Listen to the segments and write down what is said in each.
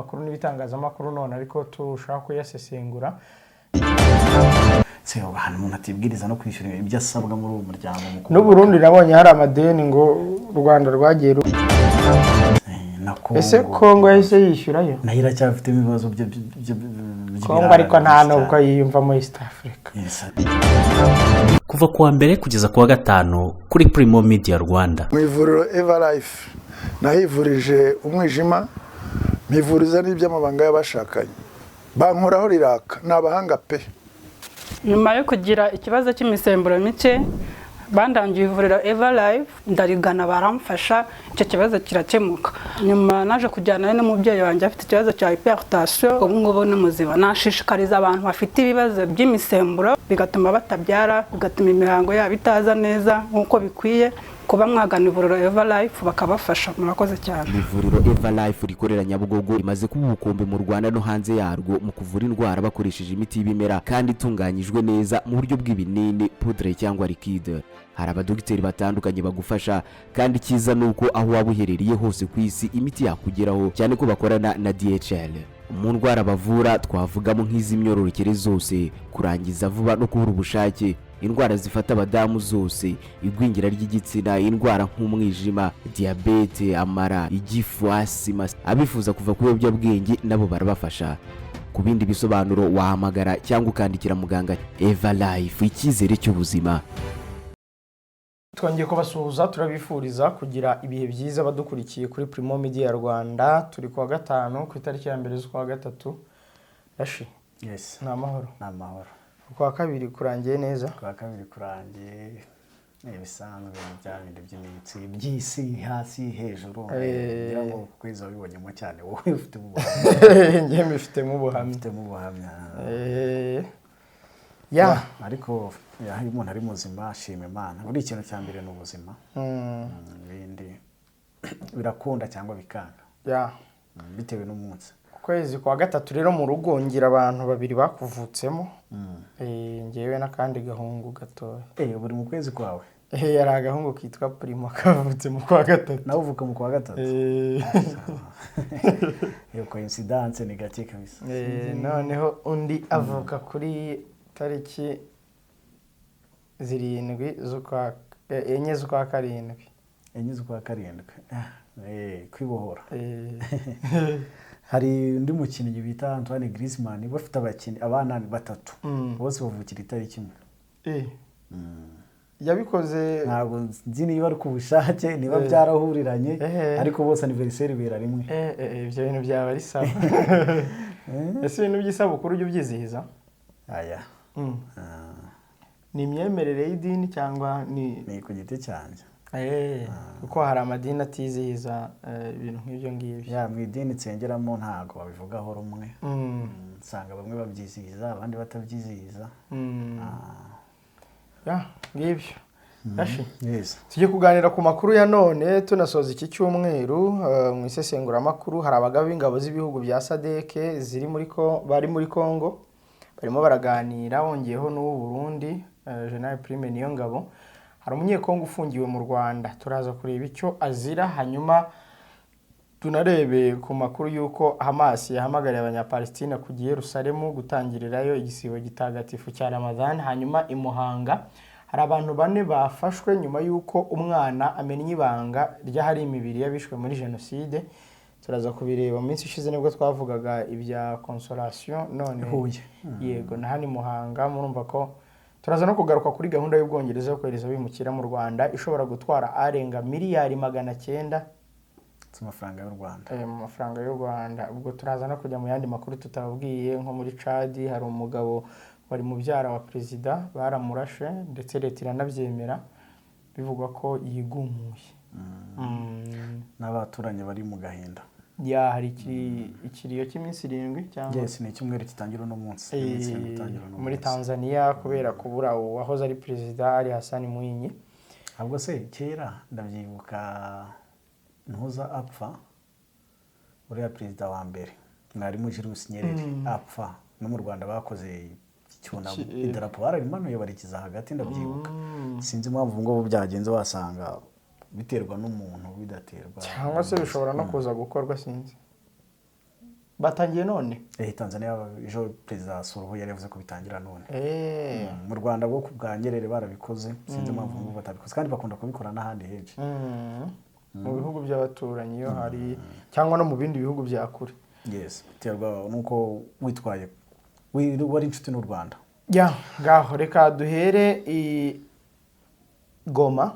Ibinyamakuru n'ibitangazamakuru none ariko turushaho kuyasesengura. Se ahantu umuntu atibwiriza no kwishyura ibyo asabwa muri uwo muryango mu N'u Burundi nabonye hari amadeni ngo u Rwanda rwagiye Na Kongo. Ese Kongo yahise yishyurayo? Nayo iracyafitemo ibibazo Kongo ariko nta by'ibirara. nubwo yiyumvamo East Africa. Yes. Kuva ku wa mbere kugeza ku wa gatanu kuri Primo Media Rwanda. Mu ivuriro Eva Life nahivurije umwijima, mpivuriza n'iby'amabanga y'abashakanye, bankoraho riraka, ni abahanga pe. Nyuma yo kugira ikibazo cy'imisemburo mike, bandangiye ivuriro Eva Life, ndarigana, baramfasha, icyo kibazo kirakemuka. Nyuma naje kujyana n'umubyeyi wanjye afite ikibazo cya hypertension, ubu ngubu ni muzima. Nashishikariza abantu bafite ibibazo by'imisemburo bigatuma batabyara, bigatuma imihango yabo itaza neza nk'uko bikwiye, kuba mwagana ivuriro Eva Life bakabafasha. Murakoze cyane. Ivuriro Eva Life rikorera Nyabugogo rimaze kuba ubukombe mu Rwanda no hanze yarwo mu kuvura indwara bakoresheje imiti y'ibimera kandi itunganyijwe neza mu buryo bw'ibinini, poudre cyangwa liquide. Hari abadogiteri batandukanye bagufasha, kandi icyiza ni uko aho waba uherereye hose ku isi imiti yakugeraho, cyane ko bakorana na DHL. Mu ndwara bavura twavugamo nk'iz'imyororokere zose, kurangiza vuba no kubura ubushake, indwara zifata abadamu zose, igwingira ry'igitsina, indwara nk'umwijima, diyabete, amara, igifu, asima. Abifuza kuva ku biyobyabwenge nabo barabafasha. Ku bindi bisobanuro wahamagara cyangwa ukandikira muganga. Eva Life, icyizere cy'ubuzima. Twongeye kubasuhuza, turabifuriza kugira ibihe byiza badukurikiye kuri Primo Media Rwanda. Turi kuwa gatanu, ku itariki ya 1 z'ukwa gatatu. Rashi? Yes. Ni amahoro? Ni amahoro. Ukwa kabiri kurangiye neza? Kwa kabiri kurangiye ni ibisanzwe, bya bindi by'iminsi by'isi, hasi hejuru. Ngira ngo ku kwezi wabibonyemo cyane, wowe ufite ubuhamya. Njye mbifitemo ubuhamya. Ufitemo ubuhamya. Ya. Ariko ya, iyo umuntu ari muzima ashima Imana. Buri ikintu cya mbere ni ubuzima. Ibindi birakunda cyangwa bikanga, bitewe n'umunsi. Ukwezi kwa gatatu rero mu rugo ngira abantu babiri bakuvutsemo. Njyewe n'akandi gahungu gatoya. Buri mu kwezi kwawe? Hari agahungu kitwa Primo kavutse mu kwa gatatu. Nawe uvuka mu kwa gatatu? Eh. Iyo coincidence ni gake kabisa. Noneho undi avuka kuri tariki 7 z'ukwa 4 z'ukwa karindwi. 4 z'ukwa karindwi. Kwibohora. Hari undi mukinnyi bita Antoine Griezmann, bafite abakinnyi abana batatu, bose bavukira itariki imwe. Yabikoze? Ntabwo nzi niba ari ku bushake, niba byarahuriranye, ariko bose anniversaire ibera rimwe. Ibyo bintu byaba ari sawa. Ese ibintu by'isabukuru ujya ubyizihiza? Aya. Ni imyemerere y'idini cyangwa ni Ni ku giti cyanjye. Kuko hari amadini atizihiza ibintu nk'ibyo ngibyo. Ya, mu idini nsengeramo ntabwo babivugaho rumwe. Usanga bamwe babyizihiza, abandi batabyizihiza. Ya, ngibyo. Rashi. Yes. Tujye kuganira ku makuru ya none tunasoza iki cyumweru. Mu isesenguramakuru hari abagaba b'ingabo z'ibihugu bya SADC ziri muri ko bari muri Congo barimo baraganira, wongeyeho n'uw'u Burundi, General Prime Niyongabo. Hari umunyekongo ufungiwe mu Rwanda, turaza kureba icyo azira, hanyuma tunarebe ku makuru y'uko Hamas yahamagariye Abanyapalestina kujya i Yerusalemu gutangirirayo igisibo gitagatifu cya Ramadan. Hanyuma i Muhanga hari abantu bane bafashwe nyuma y'uko umwana amennye ibanga ry'ahari imibiri y'abishwe muri jenoside. Turaza kubireba. Mu minsi ishize nibwo twavugaga ibya Consolation, none Huye. Yego, na hano i Muhanga murumva ko turaza no kugaruka kuri gahunda y'Ubwongereza yo kohereza abimukira mu Rwanda, ishobora gutwara arenga miliyari 900 z'amafaranga y'u Rwanda. Mu mafaranga y'u Rwanda. Ubwo turaza no kujya mu yandi makuru tutababwiye, nko muri Chad hari umugabo wari mubyara wa perezida baramurashe, ndetse leta iranabyemera, bivugwa ko yigumuye. N'abaturanyi bari mu gahinda. Ya, hari ikiriyo cy'iminsi 7 cyangwa Yes, ni icyumweru gitangira uno munsi. Iminsi 7 itangira uno muri munsi. Tanzania kubera kubura uwahoze ari perezida Ali Hassan Mwinyi. Ahubwo se kera ndabyibuka, ntuza apfa, uriya perezida wa mbere mwarimu Julius Nyerere apfa, no mu Rwanda bakoze icyunamo, idarapo bararimanuye barikiza hagati, ndabyibuka. Sinzi impamvu ubu ngubu byagenze, wasanga biterwa n'umuntu, bidaterwa Cyangwa se bishobora no kuza gukorwa, sinzi. Batangiye none. Tanzania ejo Perezida Suluhu yari yavuze ko bitangira none. Mu Rwanda bwo ku bwa Nyerere barabikoze, sinzi impamvu ubu batabikoze, kandi bakunda kubikora n'ahandi henshi. Mu bihugu by'abaturanyi iyo hari, cyangwa no mu bindi bihugu bya kure. Yes, biterwa n'uko witwaye, wari inshuti n'u Rwanda. Ya, ngaho reka duhere i Goma.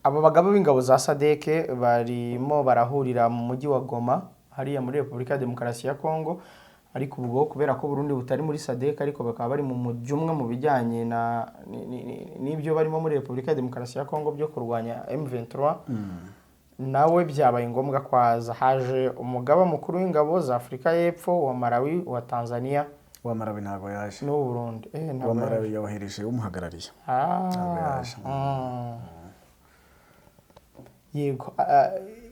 Aba bagabo b'ingabo za SADC barimo barahurira mu mujyi wa Goma, hariya muri Repubulika ya Demokarasi ya Kongo. Ariko ubwo kubera ko Burundi butari muri SADC, ariko bakaba bari mu mujyi umwe mu bijyanye na n'ibyo barimo muri Repubulika ya Demokarasi ya Kongo byo kurwanya M23, nawe byabaye ngombwa kwaza. Haje umugaba mukuru w'ingabo za Afurika y'Epfo, wa Malawi, wa Tanzania. Wa Malawi ntabwo yaje. N'uw'u Burundi. Wa Ntabwo yaje. Malawi yohereje umuhagarariye. Ntabwo yaje. Yego,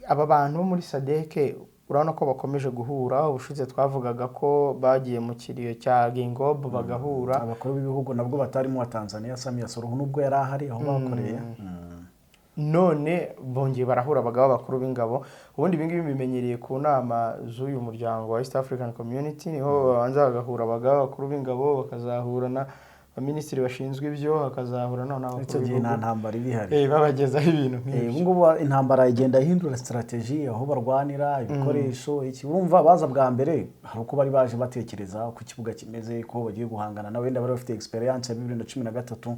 aba bantu bo muri SADC urabona ko bakomeje guhura. Ubushize twavugaga ko bagiye mu kiriyo cya Geingob bagahura. Abakuru b'ibihugu nabwo batarimo wa Tanzania Samia Suluhu, nubwo yari ahari aho bakoreye. None bongeye barahura, abagaba bakuru b'ingabo. Ubundi ibi ngibi bimenyereye ku nama z'uyu muryango wa East African Community, niho babanza bagahura abagaba bakuru b'ingabo, bakazahura na baminisitiri bashinzwe ibyo, hakazahura none Icyo abakuru gihe nta b'ibihugu. ntambara iba ihari. Babagezaho ibintu nk'ibyo. Ubu ngubu intambara igenda ihindura strategy, aho barwanira, ibikoresho, iki. Urumva baza bwa mbere hari uko bari baje batekereza uko ikibuga kimeze, ko bagiye guhangana na wenda bari bafite experience ya 2013.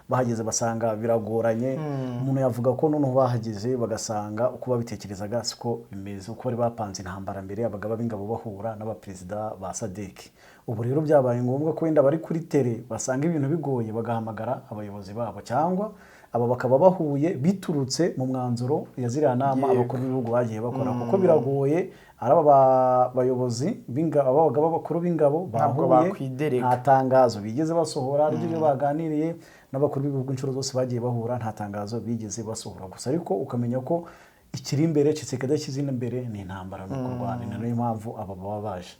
Bahageze basanga biragoranye. Umuntu yavuga ko noneho bahageze bagasanga uko babitekerezaga siko bimeze, uko bari bapanze intambara mbere, abagaba b'ingabo bahura n'abaperezida ba SADC. Ubu rero byabaye ngombwa ko wenda bari kuri terrain basanga ibintu bigoye, bagahamagara abayobozi babo, cyangwa aba bakaba bahuye biturutse mu mwanzuro ya ziriya nama abakuru b'ibihugu bagiye bakora, kuko biragoye ari aba bayobozi b'ingabo, aba bagaba bakuru b'ingabo Ntabwo bahuye bakwidereka. nta tangazo bigeze basohora ry'ibyo baganiriye n'abakuru b'ibihugu. Inshuro zose bagiye bahura nta tangazo bigeze basohora gusa, ariko ukamenya ko ikiri imbere Tshisekedi ashyize imbere ni intambara, ni ukurwana. Ni nayo mpamvu aba baba baje.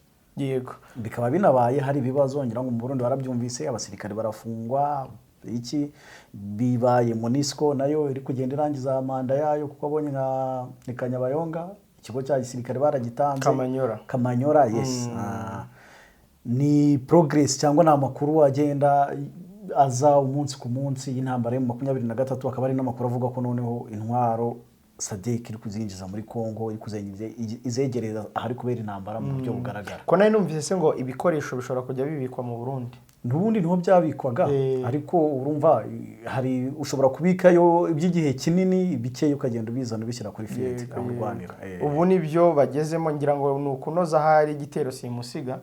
Bikaba binabaye hari ibibazo, ngira ngo mu Burundi barabyumvise, abasirikare barafungwa, iki bibaye. MONUSCO nayo iri kugenda irangiza manda yayo, kuko abonye nka ni Kanyabayonga, ikigo cya gisirikare baragitanze. Kamanyora. Kamanyora, yes. Ni progress cyangwa ni amakuru agenda aza umunsi ku munsi y'intambara yo mu 23, akaba ari n'amakuru avuga ko noneho intwaro SADC iri kuzinjiza muri Congo, iri kuzinjiza izegereza ahari kubera intambara mu buryo bugaragara. Ko nari numvise se ngo ibikoresho bishobora kujya bibikwa mu Burundi? N'ubundi niho byabikwaga. Ariko urumva hari ushobora kubikayo iby'igihe kinini, bikeya ukagenda ubizana ubishyira kuri field aho urwanira. Ubu nibyo bagezemo, ngira ngo ni ukunoza ahari igitero simusiga.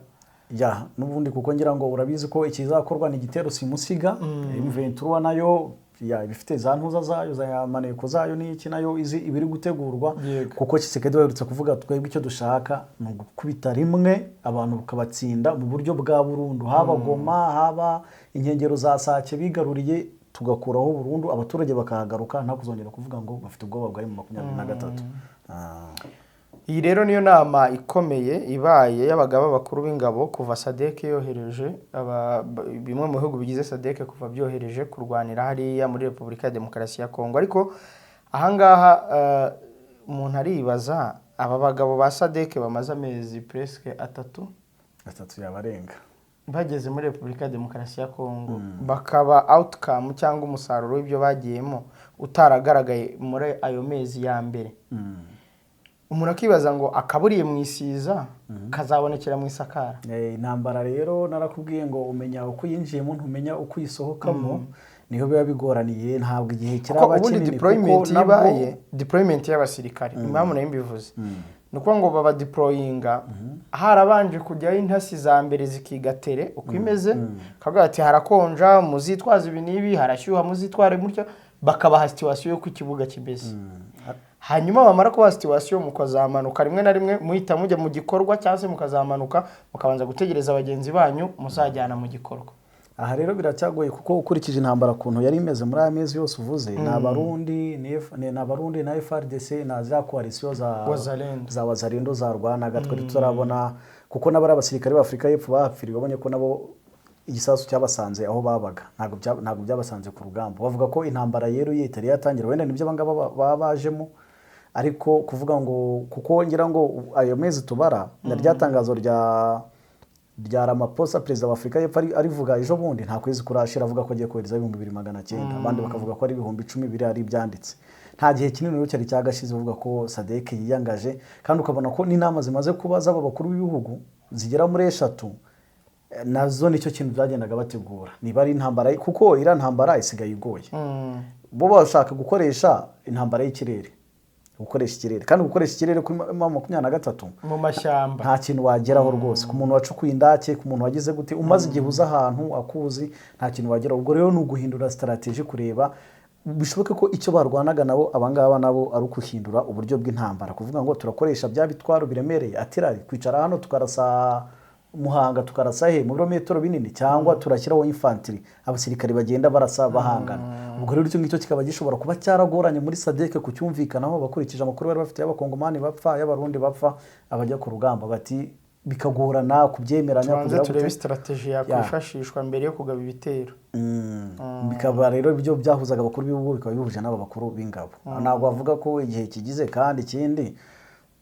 Ya, n'ubundi kuko ngira ngo urabizi ko ikizakorwa ni igitero simusiga. M23 nayo ya ibifite za ntuza zayo, za maneko zayo n'iki, nayo izi ibiri gutegurwa. Kuko Tshisekedi baherutse kuvuga: "Twebwe icyo dushaka ni ugukubita rimwe abantu bukabatsinda mu buryo bwa burundu, haba Goma, haba inkengero za Sake bigaruriye, tugakuraho burundu, abaturage bakahagaruka, nta kuzongera kuvuga ngo bafite ubwoba bwa M23." Iyi rero niyo nama ikomeye ibaye y'abagaba bakuru b'ingabo kuva SADC yohereje bimwe mu bihugu bigize SADC, kuva byohereje kurwanira hariya muri Repubulika ya Demokarasi ya Kongo. Ariko ahangaha umuntu aribaza, aba bagabo ba SADC bamaze amezi presque 3, 3 yabarenga, bageze muri Repubulika ya Demokarasi ya Kongo, bakaba outcome cyangwa umusaruro w'ibyo bagiyemo utaragaragaye muri ayo mezi ya mbere, umuntu akibaza ngo akaburiye mu isiza kazabonekera mu isakara? Intambara rero narakubwiye ngo umenya uko uyinjiyemo, ntumenya uko uyisohokamo, niho biba bigoraniye. Ntabwo igihe Kuko kiraba ubundi kinini, deployment kuko nabwo ibaye deployment y'abasirikare, impamvu nayo mbivuze ni ukuvuga ngo baba deployinga harabanje kujyaho intasi za mbere zikiga terrain uko imeze, bakavuga bati: "Harakonja, muzitwaze ibi n'ibi, harashyuha, muzitware mutya." Bakabaha situation y'uko ikibuga kimeze, hanyuma bamara kubaha situation mukazamanuka, rimwe na rimwe muhita mujya mu gikorwa cyangwa se mukazamanuka mukabanza gutegereza bagenzi banyu muzajyana mu gikorwa. Aha rero biracyagoye, kuko ukurikije intambara ukuntu yari imeze muri aya mezi yose uvuze, ni Abarundi, ni Abarundi na FARDC na za coalition za Wazalendo. Za Wazalendo zarwanaga. Twari tutarabona, kuko n'abari abasirikare b'Afurika y'Epfo bahapfiriye, babonye ko nabo igisasu cyabasanze aho babaga, ntabwo byabasanze ku rugamba. Bavuga ko intambara yeruye itari yatangira, wenda nibyo abangaba baba bajemo. Ariko kuvuga ngo, kuko ngira ngo ayo mezi tubara na rya tangazo rya Ramaphosa, perezida wa Afurika y'Epfo, arivuga ejo bundi, nta kwezi kurashira avuga ko agiye kohereza 2900, abandi bakavuga ko ari 10,000. Biriya ari ibyanditse, nta gihe kinini rero cyari cyagashize bavuga ko SADC yiyangaje, kandi ukabona ko n'inama zimaze kuba z'aba bakuru b'ibihugu zigera muri 3, nazo nicyo kintu byagendaga bategura, niba ari intambara, kuko iriya ntambara isigaye igoye. Bo bashaka gukoresha intambara y'ikirere, gukoresha ikirere, kandi gukoresha ikirere kuri M23 mu mashyamba nta kintu wageraho rwose. Ku muntu wacukuye indake, ku muntu wagize gute, umaze igihe uza ahantu akuzi, nta kintu wageraho. Ubwo rero ni uguhindura strategy, kureba bishoboke ko icyo barwanaga nabo abangaba nabo ari ukuhindura uburyo bw'intambara, kuvuga ngo turakoresha bya bitwaro biremereye, artillery, kwicara hano tukarasa Muhanga, tukarasa he mu birometero binini, cyangwa turashyiraho infantry, abasirikare bagenda barasa bahangana. Ubwo rero icyo ngicyo kikaba gishobora kuba cyaragoranye muri SADC kucyumvikanaho, bakurikije amakuru bari bafite y'Abakongomani bapfa, y'Abarundi bapfa, abajya ku rugamba bati bikagorana kubyemeranya. Tubanze Kugira turebe gute. strategy yakwifashishwa mbere yo kugaba ibitero. Bikaba rero ibyo byahuzaga abakuru b'ibihugu, bikaba bihuje n'aba bakuru b'ingabo. Ntabwo bavuga ko igihe kigize. Kandi ikindi,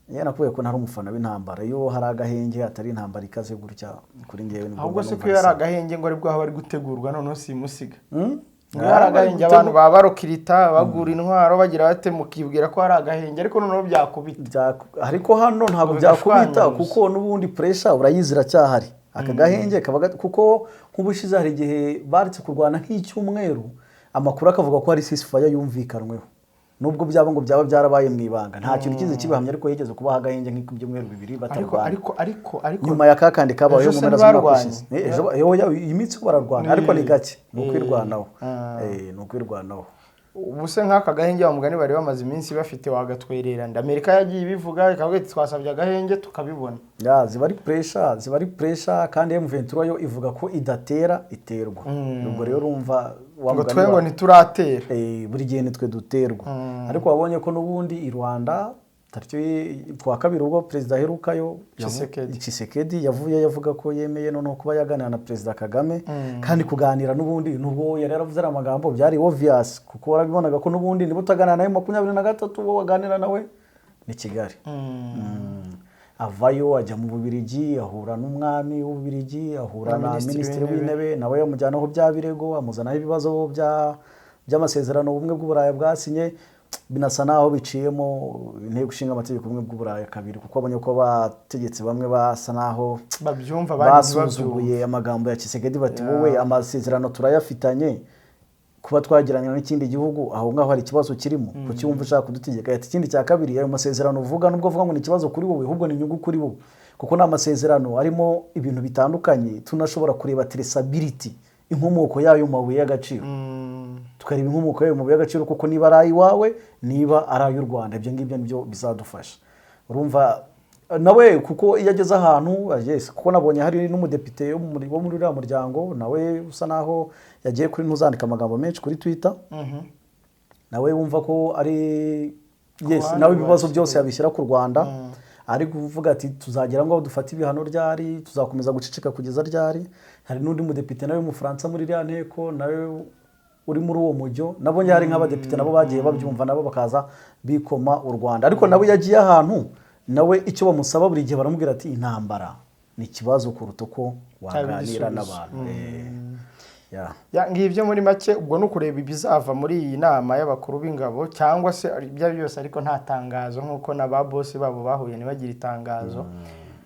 njye nakubwiye ko ntari umufana w'intambara. Iyo hari agahenge, atari intambara ikaze gutya, kuri njyewe nibwo Ahubwo mba se ko numva iyo hari bisa. agahenge ngo aribwo haba hari gutegurwa, noneho simusiga ngo iyo Ah, hari agahenge bari abantu baba barokirita, bagura intwaro, bagira bate, mukibwira ko hari agahenge, ariko noneho byakubita. Ariko hano ntabwo Ngo byakubita, bigashwanyuza. kuko n'ubundi pressure urayizi iracyahari. Aka gahenge kaba kuko nk'ubushize hari igihe baretse kurwana nk'icyumweru, amakuru akavuga ko hari ceasefire yumvikanweho, nubwo byaba ngo byaba byarabaye mu ibanga, nta kintu kize kibihamya, ariko yigeze kubaho agahenge nk'ibyumweru 2 Ariko batarwana. Ariko Nyuma ya kakandi kabayeho Ejo mu se mpera z'umwaka ntibarwanye? ushize. Ejo iyi minsi bararwana, ariko ni gake, ni ukwirwanaho. Ni ukwirwanaho. Ubu se nk'aka gahenge wa mugani bari bamaze iminsi bafite wagatwerera nda? Amerika yagiye ibivuga, ikavuga iti twasabye agahenge tukabibona. Ya, ziba ari pressure, ziba ari pressure, kandi M23 yo ivuga ko idatera, iterwa. Ubwo rero urumva wa Ngo mugani twe ngo ntituratera. Buri gihe nitwe duterwa. Ariko wabonye ko n'ubundi i Rwanda tariki kuwa kabiri, ubwo perezida aherukayo, Tshisekedi. Tshisekedi yavuye yavuga ko yemeye noneho kuba yaganira na Perezida Kagame. Kandi kuganira n'ubundi, nubwo yari yaravuze ariya magambo, byari obvious, kuko warabibonaga ko n'ubundi niba utaganira nawe 23, uwo waganira nawe ni Kigali. Avayo ajya mu Bubiligi, ahura n'umwami w'Ububiligi, ahura Na na minisitiri minisitiri w'intebe. w'intebe, nawe yamujyanaho bya birego, amuzanaho ibibazo by'amasezerano Ubumwe bw'Uburayi bwasinye, binasa naho biciyemo Inteko Ishinga Amategeko Ubumwe bw'Uburayi kabiri, kuko abonye ko abategetsi bamwe basa naho Babyumva, abandi ntibabyumve. basuzuguye amagambo ya Tshisekedi, bati wowe amasezerano turayafitanye, kuba twagiranye n'ikindi gihugu, aho ngaho hari ikibazo kirimo, kuki wumva ushaka kudutegeka? Ati ikindi cya kabiri, ayo masezerano uvuga, nubwo uvuga ngo ni ikibazo kuri wowe, ahubwo ni inyungu kuri wowe, kuko ni amasezerano arimo ibintu bitandukanye, tunashobora kureba traceability, inkomoko y'ayo mabuye y'agaciro, tukareba inkomoko y'ayo mabuye y'agaciro, kuko niba ari ay'iwawe, niba ari ay'u Rwanda, ibyo ngibyo nibyo bizadufasha. Urumva nawe kuko iyo ageze ahantu, yes, kuko nabonye hari n'umudepite wo muri uriya muryango, nawe usa naho yagiye kuri ntuzandika amagambo menshi kuri Twitter, nawe wumva ko ari yes, Ruhande nawe rwa ibibazo byose yabishyira ku Rwanda, ari kuvuga ati tuzagira ngo dufate ibihano ryari, tuzakomeza guceceka kugeza ryari? Hari n'undi mudepite nawe w'Umufaransa muri iriya nteko, nawe uri muri uwo mujyo. Nabonye hari nk'abadepite nabo bagiye babyumva, nabo bakaza bikoma u Rwanda. Ariko nawe yagiye ahantu, nawe icyo bamusaba buri gihe baramubwira ati intambara ni ikibazo kuruta uko waganira Igisubizo. n'abantu. Ya. Ya, ngibyo muri make. Ubwo ni ukureba ibizava muri iyi nama y'abakuru b'ingabo cyangwa se ibyo ari byo byose, ariko nta tangazo, nk'uko na ba bosi babo bahuye ntibagire itangazo.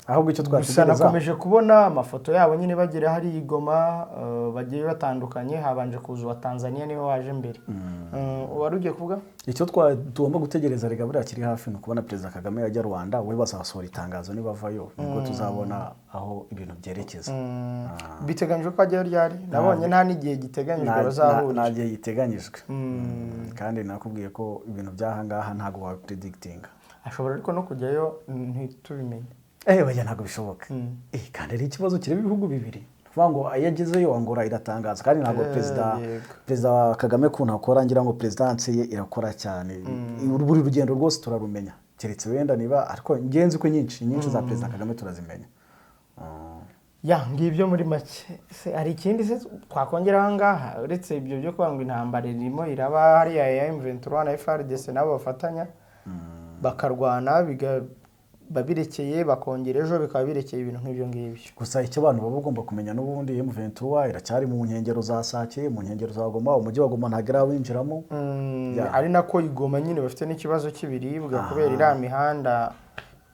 Ahubwo icyo Gusa twategereza nakomeje kubona amafoto yabo nyine bagera hariya i Goma, bagiye batandukanye. Habanje kuza uwa Tanzania, niwe waje mbere. Wari ugiye kuvuga? Icyo tugomba gutegereza rega buriya kiri hafi ni ukubona Perezida Kagame yajya Rwanda, we bazasohora itangazo nibavayo, nibwo tuzabona aho ibintu byerekeza. Biteganyijwe ko ajyayo ryari? Nabonye nta n'igihe giteganyijwe Nta bazahurira. gihe giteganyijwe. Kandi nakubwiye ko ibintu by'aha ngaha ntabwo wabipredictinga. Ashobora ariko no kujyayo ntitubimenye. Oya, ntabwo bishoboka. Kandi ari ikibazo kireba ibihugu bibiri. Ni ukuvuga ngo iyo agezeyo Angola iratangaza, kandi ntabwo Perezida Kagame ukuntu akora, ngira ngo perezidansi ye irakora cyane, buri rugendo rwose turarumenya, keretse wenda niba, ariko ngenzi ko nyinshi nyinshi za Perezida Kagame turazimenya. Ya, ngibyo muri make. Se hari ikindi se twakongera aha ngaha uretse ibyo byo kuvuga ngo intambara irimo iraba hariya ya M23 na FARDC nabo bafatanya? Bakarwana birekeye, bakongera ejo bikaba birekeye, ibintu nk'ibyo ngibyo. Gusa icyo abantu baba bagomba kumenya, n'ubundi M23 iracyari mu nkengero za Sake, mu nkengero za Goma. Umujyi wa Goma ntabwo irawinjiramo. Ari nako i Goma nyine bafite n'ikibazo cy'ibiribwa kubera iriya mihanda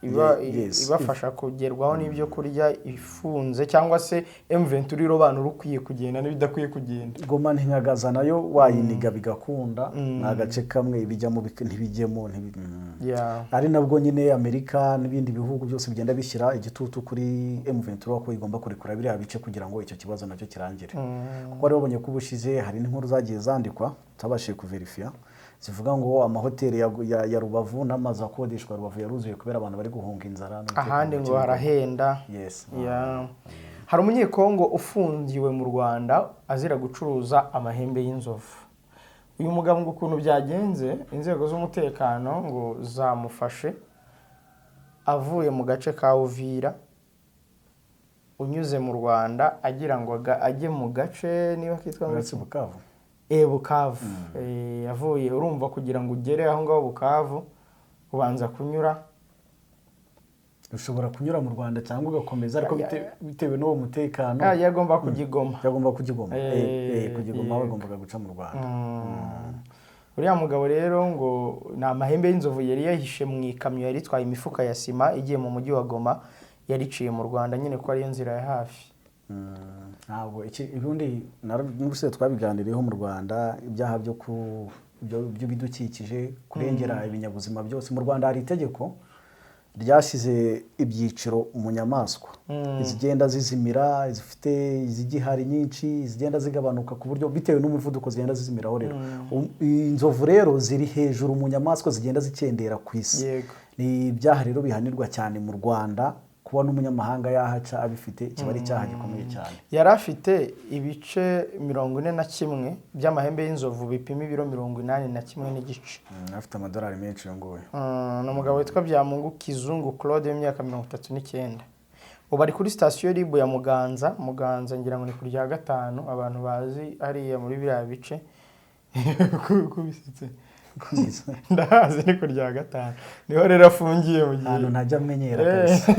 iba ibafasha kugerwaho n'ibyo kurya ifunze, cyangwa se M23 irobanura ukwiye kugenda n'ibidakwiye kugenda. Goma ntinyagaza, nayo wayiniga bigakunda, ni agace kamwe ibijyamo ntibijyemo Ari nabwo nyine Amerika n'ibindi bihugu byose bigenda bishyira igitutu kuri M23 ko igomba kurekura biriya bice kugira ngo icyo kibazo nacyo kirangire, kuko bari babonye ko ubushize hari n'inkuru zagiye zandikwa tutabashije kuverifiya zivuga ngo amahoteli ya Rubavu n'amazu akodeshwa Rubavu yaruzuye kubera abantu bari guhunga inzara n'umutekano Ahandi muke ngo mu Rwanda. harahenda. Yeah. Hari Umunyekongo ufungiwe mu Rwanda azira gucuruza amahembe y'inzovu. Uyu mugabo ngo ukuntu byagenze, inzego z'umutekano ngo zamufashe avuye mu gace ka Uvira unyuze mu Rwanda, agira ngo ajye mu gace niba kitwa ngo Uretse Bukavu. Bukavu. Avuye, urumva kugira ngo ugere aho ngaho Bukavu ubanza kunyura Ushobora kunyura mu Rwanda cyangwa ugakomeza, ariko bitewe n'uwo mutekano. Ah, yagomba kujya i Goma. Yagomba kujya i Goma. Kujya i Goma bagombaga guca mu Rwanda. Uriya mugabo rero ngo ni amahembe y'inzovu yari yahishe mu ikamyo yari itwaye imifuka ya sima igiye mu mujyi wa Goma, yariciye mu Rwanda nyine ko ariyo nzira ya hafi. Ntabwo iki ubundi n'ubushize twabiganiriyeho, mu Rwanda ibyaha byo ku by'ibidukikije, kurengera ibinyabuzima byose, mu Rwanda hari itegeko ryashyize ibyiciro mu nyamaswa, izigenda zizimira, izifite izigihari nyinshi, izigenda zigabanuka ku buryo bitewe n'umuvuduko zigenda zizimiraho. Rero inzovu rero ziri hejuru mu nyamaswa zigenda zikendera ku isi. Ni ibyaha rero bihanirwa cyane mu Rwanda. Kuba n'umunyamahanga yahaca abifite kiba ari icyaha gikomeye cyane. Yari afite ibice 41 by'amahembe y'inzovu bipima ibiro 81.5. Afite amadolari menshi uyu nguyu. Ni umugabo witwa Byamungu Kizungu Claude w'imyaka 39. Ubu ari kuri sitasiyo RIB ya Muganza. Muganza ngira ngo ni ku rya gatanu, abantu bazi hariya muri biriya bice. Kubisetse, ndahazi, ni ku rya gatanu, niho rero afungiye mu gihe Ahantu ntajya amenyera kabisa.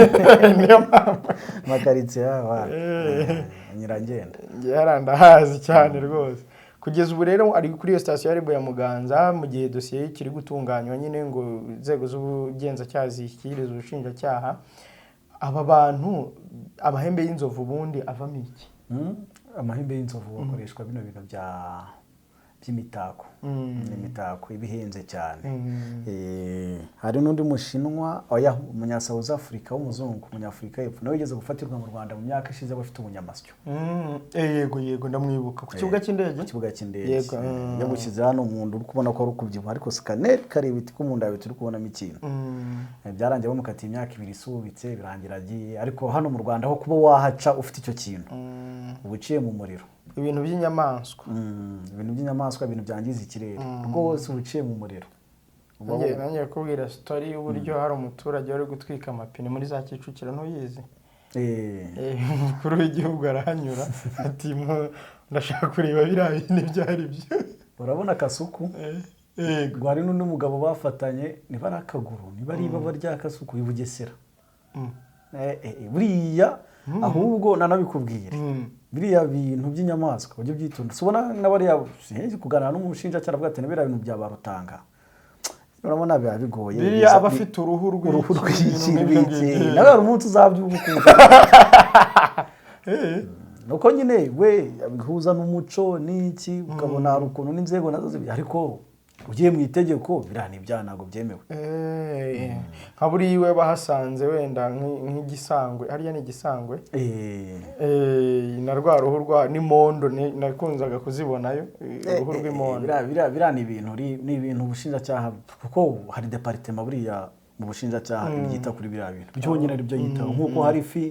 Niyo mpamvu. Makaritsiye yaba nyirangenda. Njye hariya ndahazi cyane rwose. Kugeza ubu rero ari kuri iyo sitasiyo ya RIB ya Muganza mu gihe dosiye ye ikiri gutunganywa nyine ngo inzego z'ubugenzacyaha zishyikirize ubushinjacyaha. Aba bantu, amahembe y'inzovu ubundi avamo iki? Amahembe y'inzovu akoreshwa bino bintu by'imitako, ni imitako iba ihenze cyane. Hari n'undi Mushinwa, oya, umunya South Africa w'umuzungu, umunyafurika y'Epfo, nawe wigeze gufatirwa mu Rwanda mu myaka ishize aba afite ubunyamasyo. Yego, ndamwibuka ku kibuga cy'indege. Ku kibuga cy'indege. Yagushyize hano mu nda, uri kubona ko ari ukubyibuha, ariko scanner kareba iti ko mu nda yawe turi kubonamo ikintu. Byarangiye bamukatiye imyaka 2 isubitse, birangira agiye. Ariko hano mu Rwanda ho kuba wahaca ufite icyo kintu uba uciye mu muriro. Ibintu by'inyamaswa. Ibintu by'inyamaswa, ibintu byangiza ikirere rwose, uba uciye mu muriro. Nanjye kubwira story y'uburyo hari umuturage wari gutwika amapine muri za Kicukiro, ntuyizi? Umukuru w'igihugu arahanyura ati: "Ndashaka kureba biriya bintu ibyo ari byo." Urabona Kasuku? Yego. Ngo hari n'undi mugabo bafatanye, niba ari akaguru, niba ari ibaba rya Kasuku i Bugesera. Buriya ahubwo nanabikubwire, biriya bintu by'inyamaswa ujye ubyitonda. Ubona n'abariya kuganira n'umushinjacyaha aravuga ati: "Biriya bintu bya barutanga urabona biba bigoye." Biriya aba afite uruhu rw'iki, uruhu rw'iki ibintu nk'ibyo rw'iki ngibyo. Nawe hari umunsi uzabyuka ukumva nuko nyine we abihuza n'umuco n'iki, ukabona hari ukuntu n'inzego nazo ariko ugiye mu itegeko biriya ni ibyaha, ntabwo byemewe. Nka buriya iwe bahasanze wenda nk'igisangwe, hariya ni igisangwe. Na rwa ruhu rwa n'imondo nakunzaga kuzibonayo, uruhu rw'imondo. Biriya ni ibintu ni ibintu ubushinjacyaha, kuko hari département buriya mu bushinjacyaha byita kuri biriya bintu byonyine, ari byo yitaho, nk'uko hari fi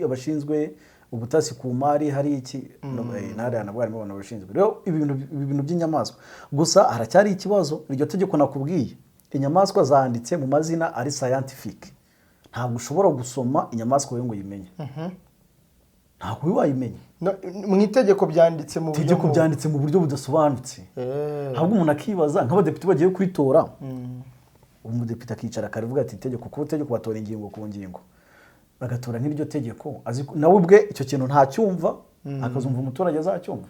abashinzwe ubutasi ku mari, hari iki ntariya nabwo harimo abantu babishinzwe. Rero ibi bintu by'inyamaswa gusa haracyari ikibazo. Iryo tegeko nakubwiye, inyamaswa zanditse mu mazina ari scientific, ntabwo ushobora gusoma inyamaswa wowe ngo uyimenye, ntabwo ube wayimenya. No, mu itegeko byanditse mu buryo Itegeko byanditse mu buryo budasobanutse, ahubwo umuntu akibaza nk'abadepite bagiye kuritora. Umudepite akicara akavuga ati itegeko, kuko itegeko batora ingingo ku ngingo, bagatora nk'iryo tegeko, azi nawe ubwe icyo kintu ntacyumva, akazumva umuturage azacyumva.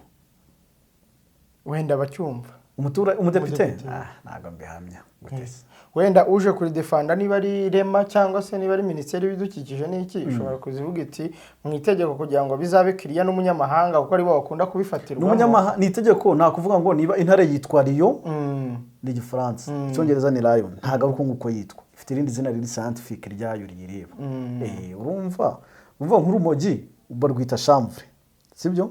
Wenda bacyumva. Umudepite. Umudepite. Ah, ntabwo mbihamya gute se? Wenda uje kuridefanda, niba ari REMA cyangwa se niba ari Minisiteri y'Ibidukikije n'iki, ishobora kuzivuga iti mu itegeko kugira ngo bizabe kiriya n'umunyamahanga, kuko aribo bakunda kubifatirwamo. N'umunyamahanga, ni itegeko, nta kuvuga ngo niba intare yitwa lion, ni Igifaransa, Icyongereza ni lion, ntabwo ari uko nguko yitwa, ifite irindi zina riri scientifique ryayo riyireba. Urumva nk'urumogi barwita chanvre, sibyo?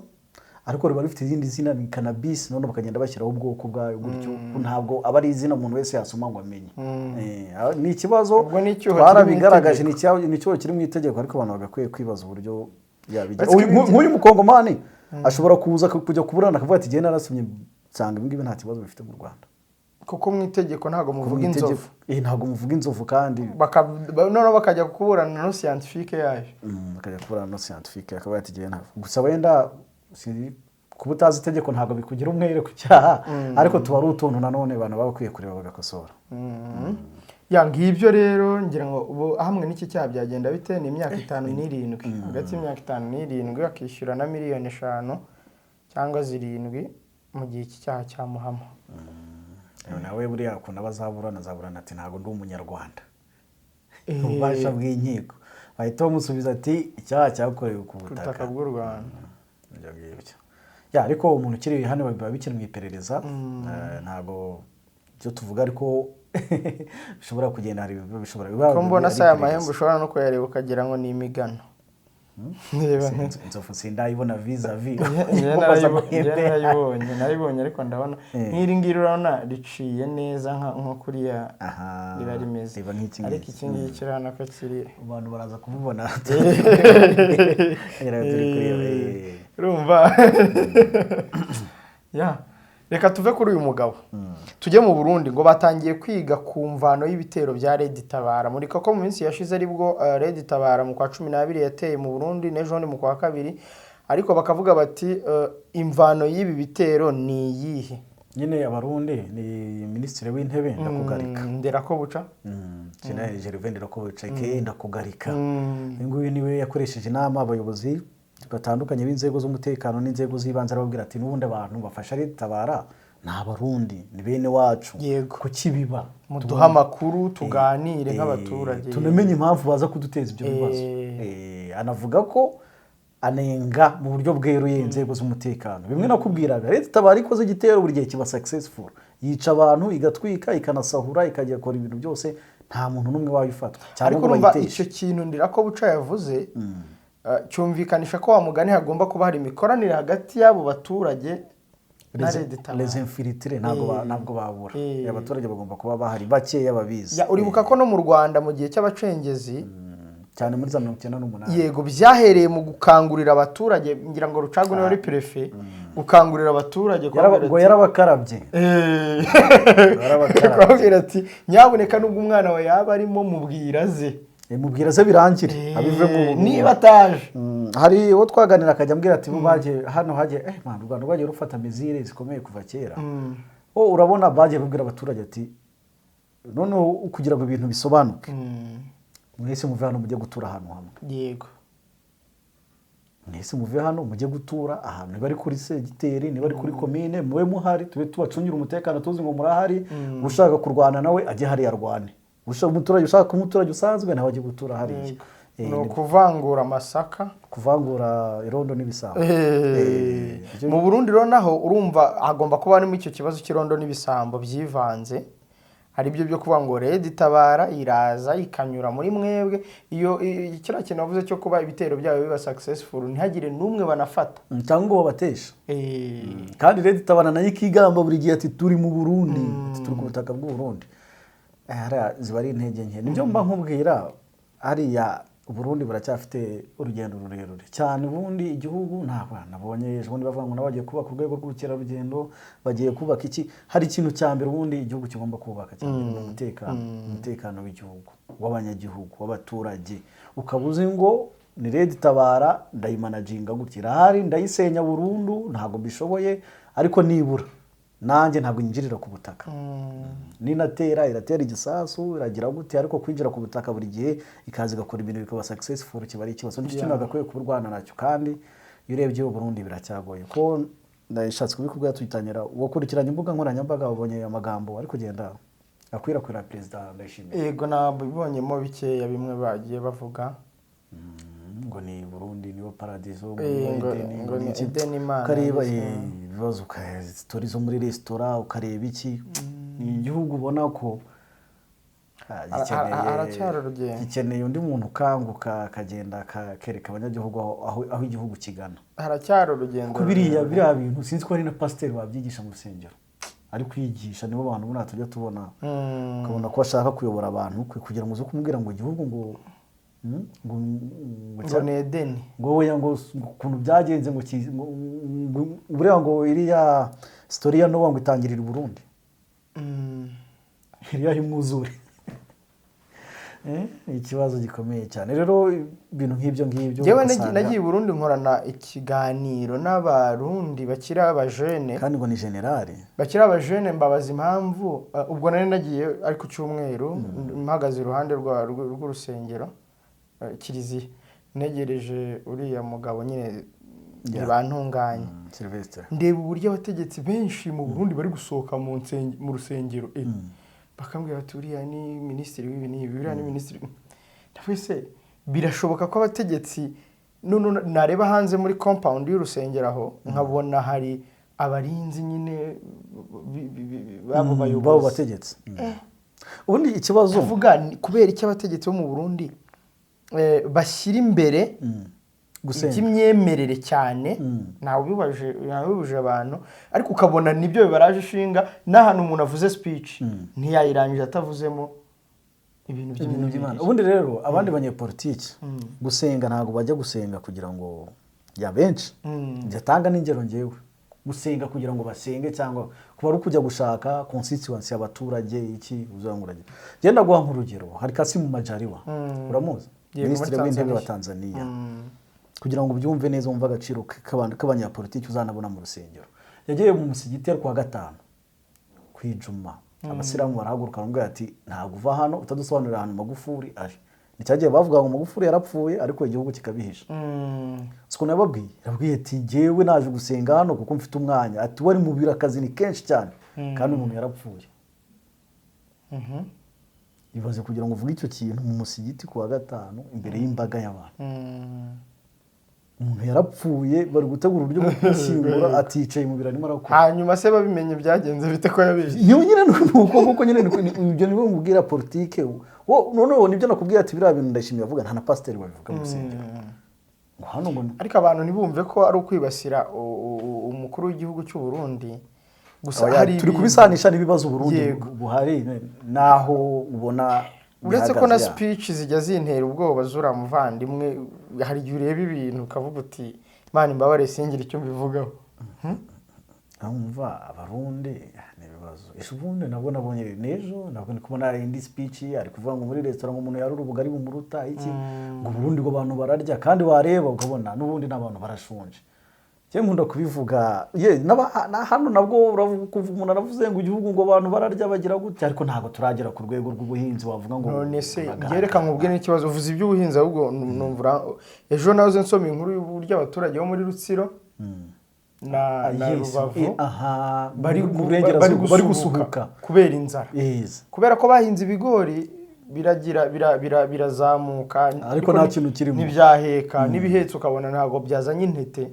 Ariko riba rifite irindi zina, ni cannabis, none bakagenda bashyiraho ubwoko bwayo gutyo. Ntabwo aba ari izina umuntu wese yasoma ngo amenye. Ni ikibazo. Ubwo ni icyuho kiri mu Twarabigaragaje, itegeko. ni icyuho kiri mu itegeko, ariko abantu bagakwiye kwibaza uburyo yabigira. Uretse ko Nk'uyu mukongomani ashobora kuza kujya kuburana akavuga ati: "Jyewe narasomye nsanga ibi ngibi nta kibazo bifite mu Rwanda." Kuko mu itegeko ntabwo muvuga Mu itegeko- inzovu. Ntabwo muvuga inzovu kandi. Noneho bakajya kuburana nom scientifique yayo. Bakajya kuburana nom scientifique, akavuga ati: "Jyewe ntabwo." Gusa wenda kuba utazi itegeko ntabwo bikugira umwere ku cyaha, ariko tuba ari utuntu nanone abantu baba bakwiye kureba bagakosora. Ya, ngibyo rero. Ngira ngo ubu hamwe n'iki cyaha byagenda bite? Ni imyaka 5 n'irindwi, hagati y'imyaka 5 n'irindwi, akishyura na miliyoni 5 cyangwa 7 mu gihe iki cyaha cyamuhama. Nawe buriya ukuntu aba azaburana, azaburana ati: "Ntabwo ndi Umunyarwanda." Ububasha bw'inkiko bahita bamusubiza ati: "Icyaha cyakorewe ku ku butaka butaka bw'u Rwanda." Ibyo ngibyo ya, ariko umuntu ukiri hano biba bikiri mu iperereza. Ntabwo ibyo tuvuga ariko bishobora kugenda, hari bishobora biba Ko mbona ari se aya iperereza. mahembe ushobora no kuyareba ukagira ngo ni imigano? Reba. Inzovu sindayibona vis-a-vis. Njye narayibonye, ariko ndabona nk'iri ngiri, urabona riciye neza nko kuriya Aha, riba rimeze. Riba nk'iki Ariko ngiki. iki ngiki urabona ko kiri Abantu baraza kubibona. Ngira ngo turi kureba. Urumva ya, reka tuve kuri uyu mugabo tujye mu Burundi. Ngo batangiye kwiga ku mvano y'ibitero bya Red Tabara. Muri ko mu minsi yashize aribwo Red Tabara mu kwa 12 yateye mu Burundi, n'ejo bundi mu kwa kabiri, ariko bakavuga bati imvano y'ibi bitero ni iyihe? Nyine Abarundi ni Minisitiri w'Intebe Ndakugarika. Nderakobuca. Jenerali Gervais Nderakobuca aka Ndakugarika, uyu nguyu niwe yakoresheje inama abayobozi batandukanye b'inzego z'umutekano n'inzego z'ibanze, arababwira ati: "N'ubundi abantu bafasha Tabara ni Abarundi, ni bene wacu." Kuki biba? Muduhe amakuru, tuganire nk'abaturage. Tunamenye impamvu baza kuduteza ibyo bibazo. Anavuga ko anenga mu buryo bweruye inzego z'umutekano. Bimwe nakubwiraga, Leta Itabara ikoze igitero buri gihe kiba successful, yica abantu, igatwika, ikanasahura, ikajya gukora ibintu byose, nta muntu n'umwe wabifatwa cyangwa Ariko ngo urumva bayiteshe. icyo kintu Ndirakobuca yavuze cyumvikanisha ko wa mugani hagomba kuba hari imikoranire hagati y'abo baturage na Red Tabara. Les infiltrés ntabwo ntabwo babura. Abaturage bagomba kuba bahari bakeya babizi. Ya, uribuka ko no mu Rwanda mu gihe cy'abacengezi, Cyane muri za 98. Yego, byahereye mu gukangurira abaturage. Ngira ngo Rucagu niwe wari préfet, gukangurira abaturage kubabwira Ngo yarabakarabye. Yarabakarabye. Kubabwira ati: "Nyabuneka, nubwo umwana wawe yaba arimo, mubwira aze." Mubwira ze birangire, abivemo. Niba ataje. Hari uwo twaganira akajya ambwira ati: "Bo bagiye hano hagiye man, u Rwanda rwagiye rufata mesures zikomeye kuva kera." Oh, urabona bagiye babwira abaturage ati: "Noneho kugira ngo ibintu bisobanuke, mwese muve hano mujye gutura ahantu hamwe." Mwese muve hano mujye gutura ahantu, niba ari kuri segiteri, niba ari kuri komine, mube muhari, tube tubacungira umutekano, tuzi ngo murahari. Ushaka kurwana nawe ajye hariya arwane. Umuturage ushaka kuba umuturage usanzwe nawe ajye gutura hariya. Ni ukuvangura amasaka. Kuvangura irondo n'ibisambo. Mu Burundi rero naho urumva hagomba kuba harimo icyo kibazo cy'irondo n'ibisambo byivanze, hari ibyo byo kuvuga ngo Red Tabara iraza ikanyura muri mwebwe. Iyo kiriya kintu wavuze cyo kuba ibitero byabo biba successful, ntihagire n'umwe banafata. Cyangwa ngo babateshe. Kandi Red Tabara nayo ikigamba buri gihe ati: "Turi mu Burundi," ati: "Turi ku butaka bw'u Burundi." Hariya ziba ari intege nke, nibyo mba nkubwira. Hariya Uburundi buracyafite urugendo rurerure cyane. Ubundi igihugu ntabwo nabonye ejo bundi bavuga ngo nabo bagiye kubaka urwego rw'ubukerarugendo, bagiye kubaka iki. Hari ikintu cya mbere ubundi igihugu kigomba kubaka cya mbere ni umutekano, umutekano w'igihugu, w'abanyagihugu, w'abaturage. Ukaba uzi ngo ni Red Tabara ndayimanaginga gutya, irahari, ndayisenya burundu ntabwo mbishoboye, ariko nibura Nanjye ntabwo nyinjirira ku butaka. Ninatera, iratera igisasu, iragira gute, ariko kwinjira ku butaka buri gihe ikaza igakora ibintu bikaba successful kiba ari ikibazo. Nicyo kintu agakwiye kurwana nacyo. Kandi iyo urebye u Burundi biracyagoye, ko ndashatse kubikubwira tugitangira. Wakurikiranye imbuga nkoranyambaga, wabonye amagambo ari kugenda akwirakwira Perezida Ndayishimiye? Yego, nabibonyemo bikeya bimwe bagiye bavuga. Ngo ni Burundi nibo paradizo, ngo ni Edeni, ngo ni iki. Edeni Imana ukareba yagizwe. Ibibazo, story zo muri resitora, ukareba iki, ni igihugu ubona ko Haracyari urugendo. Gikeneye undi muntu ukanguka, akagenda akereka abanyagihugu aho igihugu kigana. Haracyari urugendo. Kuko biriya bintu sinzi ko hari na pasiteri wabyigisha mu rusengero ari kwigisha. Nibo bantu buriya tujya tubona, ukabona ko ashaka kuyobora abantu kugira ngo uze kumubwira ngo igihugu ngo Ngo ni Edeni. Ngo oya, ngo ukuntu byagenze, ngo buriya ngo iriya story ya Nowa ngo itangirira i Burundi, iriya y'umwuzure. Ni ikibazo gikomeye cyane rero, ibintu nk'ibyo ngibyo. Njyewe ugasanga- nagiye i Burundi, nkorana ikiganiro n'Abarundi bakiri abajene. Kandi ngo ni generali. Bakiri abajene, mbabaza impamvu. Ubwo nari nagiye ari ku cyumweru, mpagaze iruhande rw'urusengero, kiliziya, ntegereje uriya mugabo nyine ntibantunganye. Sylvestre. Ndeba uburyo abategetsi benshi mu Burundi bari gusohoka mu rusengero, bakambwira bati: "Uriya ni minisitiri w'ibi n'ibi, uriya ni minisitiri." Ndavuga: "Se birashoboka ko abategetsi?" None nareba hanze muri compound y'urusengero aho, nkabona hari abarinzi nyine b'abo b'abo bayobozi. Bategetsi. Ubundi ikibazo Ndavuga ni kubera iki abategetsi bo mu Burundi bashyira imbere gusenga iby'imyemerere cyane? Ntawe ubibuje abantu, ariko ukabona nibyo bibaraje ishinga. N'ahantu umuntu avuze speech ntiyayirangije atavuzemo ibintu ibintu by'Imana. by'imyemerere. Ubundi rero abandi banyepolitiki gusenga, ntabwo bajya gusenga kugira ngo ya benshi, njya n'ingero ngewe, gusenga kugira ngo basenge cyangwa kuba ari ukujya gushaka constituency y'abaturage iki uzangurage. Genda guha nk'urugero, hari Kassim Majaliwa, uramuzi? Yego, muri Minisitiri w'Intebe wa Tanzania. Tanzania. Kugira ngo ubyumve neza, wumve agaciro k'abanyapolitiki uzanabona mu rusengero, yagiye mu musigiti ari kuwa gatanu ku ijuma, abasilamu barahaguruka baramubwira ati: "Ntabwo uva hano utadusobanurira ahantu Magufuli ari." Nicyagiye bavuga ngo Magufuli yarapfuye, ariko igihugu kikabihisha. Siko nababwiye, yababwiye ati: "Jyewe naje gusenga hano kuko mfite umwanya." Ati: "Wari mu biro, akazi ni kenshi cyane, kandi umuntu yarapfuye." Ibaze kugira ngo uvuge icyo kintu mu musigiti ku wa gatanu imbere y'imbaga y'abantu. Umuntu yarapfuye, bari gutegura uburyo bwo gushyingura, aticaye mu biro arimo arakora. Hanyuma se babimenye byagenze bite ko yabeshye? Iyo nyine ni uko kuko nyine ibyo nibyo mubwira politike. Wo noneho nibyo nakubwira ati biriya bintu Ndayishimiye avuga, nta na pasiteri babivuga mu rusengero ngo hano ngo Ariko abantu ntibumve ko ari ukwibasira umukuru w'igihugu cy'u Burundi gusa. Oya, Hari turi kubisanisha n'ibibazo Burundi Yego. buhari naho ubona Uretse ko na bihagaze ya. speech zijya zintera ubwoba zuriya muvandimwe, hari igihe ureba ibintu ukavuga uti: "Imana imbabare, singire icyo mbivugaho." Numva Abarundi ni ibibazo. Ejo ubundi nabwo nabonye, n'ejo nabwo ndi kubona indi speech, ari kuvuga ngo muri resitora ngo umuntu yarura ubugari bumuruta iki, ngo Burundi ngo abantu bararya, kandi wareba ukabona n'ubundi n'abantu barashonje. Njye nkunda kubivuga ye na hano nabwo uravuga, kuva umuntu aravuze ngo igihugu ngo abantu bararya bagira gutya, ariko ntabwo turagera ku rwego rw'ubuhinzi wavuga ngo None se buragaragara. njye reka nkubwire n'ikibazo. Uvuze iby'ubuhinzi, ahubwo numva ejo nahoze nsoma inkuru y'uburyo abaturage bo muri Rutsiro na Yes, Rubavu aha, bari mu burengerazuba, bari bari gusuhuka gusuhuka kubera inzara. Yes. Kubera ko bahinze ibigori biragira birazamuka, Ariko nta kintu kirimo. Ntibyaheka, n'ibihetse ukabona ntabwo byazanye intete.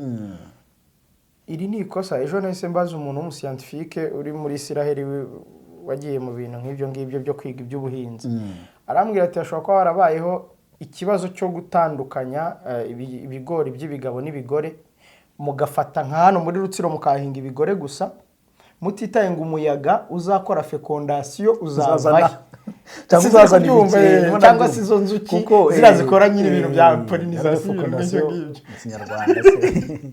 Iri ni ikosa. Ejo nahise mbaza umuntu w'umuscientifique uri muri Isiraheli wagiye mu bintu nk'ibyo ngibyo byo kwiga iby'ubuhinzi, arambwira ati hashobora kuba harabayeho ikibazo cyo gutandukanya ibigori by'ibigabo n'ibigore, mugafata nka hano muri Rutsiro mukahinga ibigore gusa, mutitaye ngo umuyaga uzakora fécondation Uzazana uzavahe cyangwa Sinzi uzazana kubyumva, ibiki, niba cyangwa nabyumva. se izo nzuki Kuko, ziriya zikora nyine ibintu bya pollinisation, fécondation ibintu nk'ibyo ngibyo. Mu Kinyarwanda se?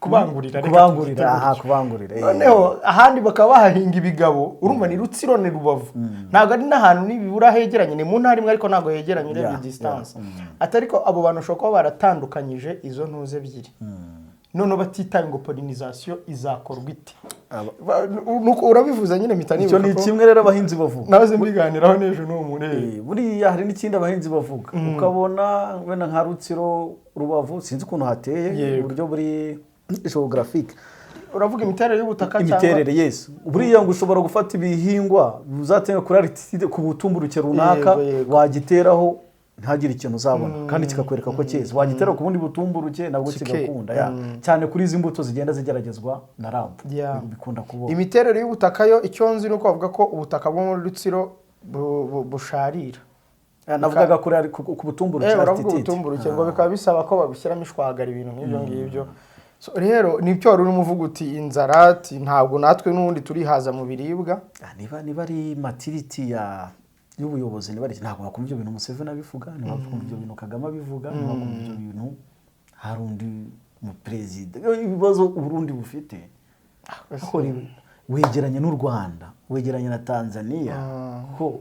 Kubangurira, reka Kubangurira. tubyite Aha, gutyo. kubangurira. Noneho ahandi bakaba bahahinga ibigabo. Urumva ni Rutsiro, ni Rubavu, ntabwo ari n'ahantu nibura hegeranye, ni mu ntara imwe ariko ntabwo hegeranye urebye distance. Ati ariko abo bantu bashobora kuba baratandukanyije izo ntuze ebyiri. Noneho batitaye ngo pollinisation izakorwa ite. Nuko urabivuze nyine mpita Icyo nibuka ni ko kimwe rero abahinzi bavuga. Nahoze mbiganiraho n'ejo n'uwo muntu. Buriya hari n'ikindi abahinzi bavuga, ukabona wenda nka Rutsiro, Rubavu, sinzi ukuntu hateye, uburyo buri géographique. Uravuga imiterere y'ubutaka cyangwa? Imiterere, yes. Buriya ngo ushobora gufata ibihingwa uzatenga kuri altitude, ku butumburuke runaka, Yego, yego. wagiteraho ntagire ikintu uzabona kandi kikakwereka ko cyeze, wagitera ku bundi butumburuke nabwo kigakunda. Ya, cyane kuri izi mbuto zigenda zigeragezwa na RAB, bikunda kubona. Imiterere y'ubutaka yo, icyo nzi ni uko bavuga ko ubutaka bwo muri Rutsiro busharira. Navugaga kuri ku butumburuke, Uravuga altitude. ubutumburuke, ngo bikaba bisaba ko babishyiramo ishwagara, ibintu nk'ibyo ngibyo. So, rero nibyo wari urimo uvuga uti inzara, ati ntabwo natwe n'ubundi turihaza mu biribwa. Niba ari maturity ya y'ubuyobozi, niba ari ntabwo wakumva ibyo bintu Museveni abivuga, ntiwakumva ibyo bintu Kagame abivuga, ntiwakumva ibyo bintu hari undi mu perezida. Ibibazo Uburundi bufite, ariko wegeranye n'u Rwanda, wegeranye na Tanzania, ko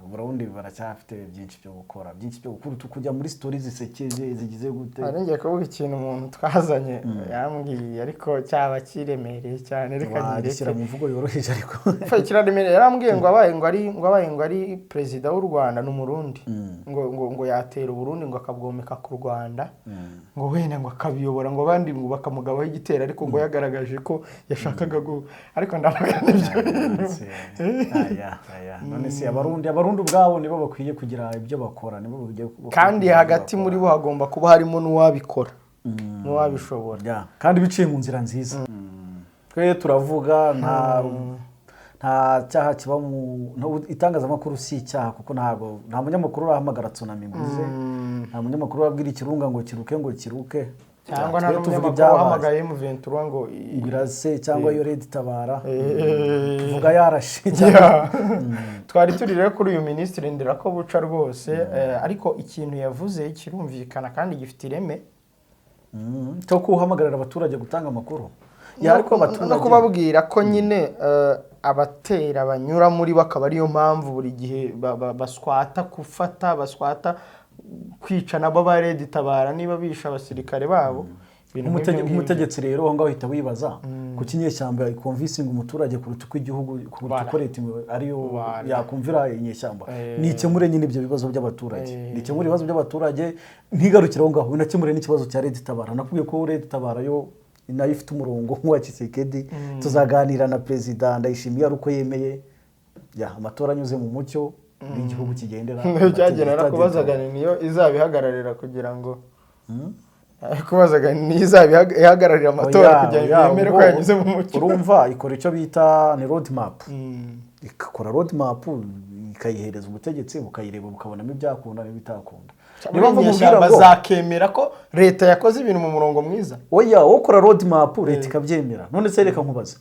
Burundi baracyafite byinshi byo gukora, byinshi byo gukora, kujya muri story zisekeje zigize gute. Nari ngiye kuvuga ikintu umuntu twazanye yambwiye, ariko cyaba kiremereye cyane, reka Wagishyira nkireke. mu mvugo yoroheje ariko. Pfa, kiraremereye. Yarambwiye ngo abaye ngo ari perezida w'u Rwanda, ni Umurundi, ngo yatera Uburundi, ngo akabwomeka ku Rwanda, ngo wenda ngo akabiyobora, ngo abandi ngo bakamugabaho igitero, ariko ngo yagaragaje ko yashakaga ariko ndavuga n'ibyo bintu. Aya, aya. None se Abarundi ubwabo nibo bakwiye kugira ibyo bakora, nibo bakwiye Kandi kugira ibyo hagati bakora. muri bo hagomba kuba harimo n'uwabikora, n'uwabishobora. Ya, kandi biciye mu nzira nziza. Twe turavuga, nta cyaha kiba mu itangazamakuru, si icyaha, kuko ntabwo nta munyamakuru urahamagara tsunami ngo ize, nta munyamakuru urabwira ikirunga ngo kiruke, ngo kiruke. Cyangwa nta Twe tuvuga n'umunyamakuru ibyabaye. wahamagaye M23 ngo Ngo irase, cyangwa iyo Red Tabara tuvuga yarashe cyangwa. Yeah. Twari turi rero kuri uyu minisitiri Ndirakobuca rwose, ariko ikintu yavuze kirumvikana kandi gifite ireme. Cyo guhamagarira abaturage gutanga amakuru. Ya, ariko No abaturage kubabwira ko nyine abatera banyura muri bo, akaba ariyo mpamvu buri gihe baswata gufata, baswata kwica nabo ba Red Tabara niba bishe abasirikare babo. Ibintu nk'ibyo ngibyo. Nk'umutegetsi rero, aho ngaho uhita wibaza kuki inyeshyamba iconvincinga umuturage kuruta uko igihugu, kuruta uko leta ariyo yakumvira inyeshyamba. Nikemure nyine ibyo bibazo by'abaturage, nikemure ibibazo by'abaturage, ntigarukire aho ngaho, inakemure n'ikibazo cya Red Tabara. Nakubwiye ko Red Tabara yo nayo ifite umurongo nk'uwa Tshisekedi. Tuzaganira na perezida Ndayishimiye ari uko yemeye ya amatora anyuze mu mucyo n'igihugu kigendera Cyagera narakubazaga ni niyo izabihagararira kugira ngo, kubazaga niyo izabihagararira amatora Oya, kugira ngo oya, yemere ko ubwo yanyuze mu mucyo. Urumva ikora icyo bita ni road map, igakora road map ikayihereza ubutegetsi, bukayireba, bukabonamo ibyakunda n'ibitakunda. Niyo mpamvu inyeshyamba zakemera ko leta yakoze ibintu mu murongo mwiza? Oya, wowe ukora road map, leta ikabyemera. None se reka nkubaze,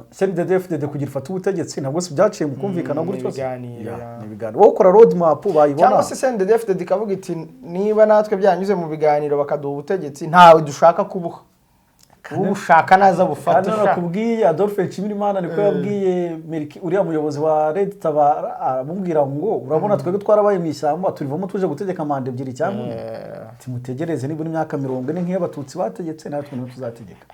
CNDD-FDD kugira ifate ubutegetsi ntabwo si byaciye mu kumvikana gutyo se? Ibiganiro, Ya, ya. ni ibiganiro. Wowe ukora road map bayibona. Cyangwa se CNDD-FDD ikavuga iti niba natwe byanyuze mu biganiro bakaduha ubutegetsi, ntawe dushaka kubuha, ubushaka naza bufate. Kandi nakubwiye Adolphe Nshimirimana niko yabwiye Meliki, uriya muyobozi wa Red Tabara, aramubwira ngo urabona twebwe twarabaye mu ishyamba, turivamo tuje gutegeka manda ebyiri cyangwa imwe, timutegereze nibura imyaka 40 nk'iyo Abatutsi bategetse, natwe niho tuzategeka.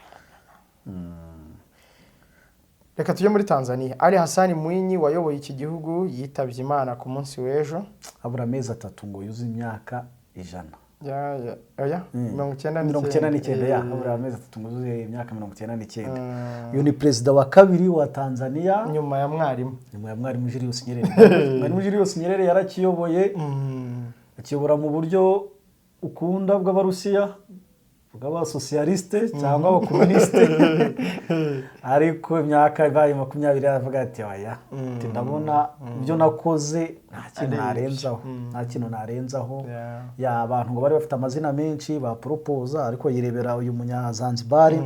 Reka tujye muri Tanzania. Ali Hassan Mwinyi wayoboye iki gihugu yitabye Imana ku munsi w'ejo. Habura amezi 3 ngo yuzuze imyaka 100. Ya, oya, 99. 99, ya, habura amezi 3 ngo yuzuze imyaka 99. Uyu ni perezida wa kabiri wa Tanzania nyuma ya Mwarimu. Nyuma ya Mwarimu Julius Nyerere. Mwarimu Julius Nyerere yarakiyoboye, akiyobora mu buryo ukunda bw'Abarusiya, bw'abasosiyalisite cyangwa abakomunisite, ariko imyaka ibaye 20 aravuga ati oya, ati ndabona ibyo nakoze nta kintu narenzaho, nta kintu narenzaho. Ya, abantu ngo bari bafite amazina menshi baporopoza, ariko yirebera uyu Munyazanzibari,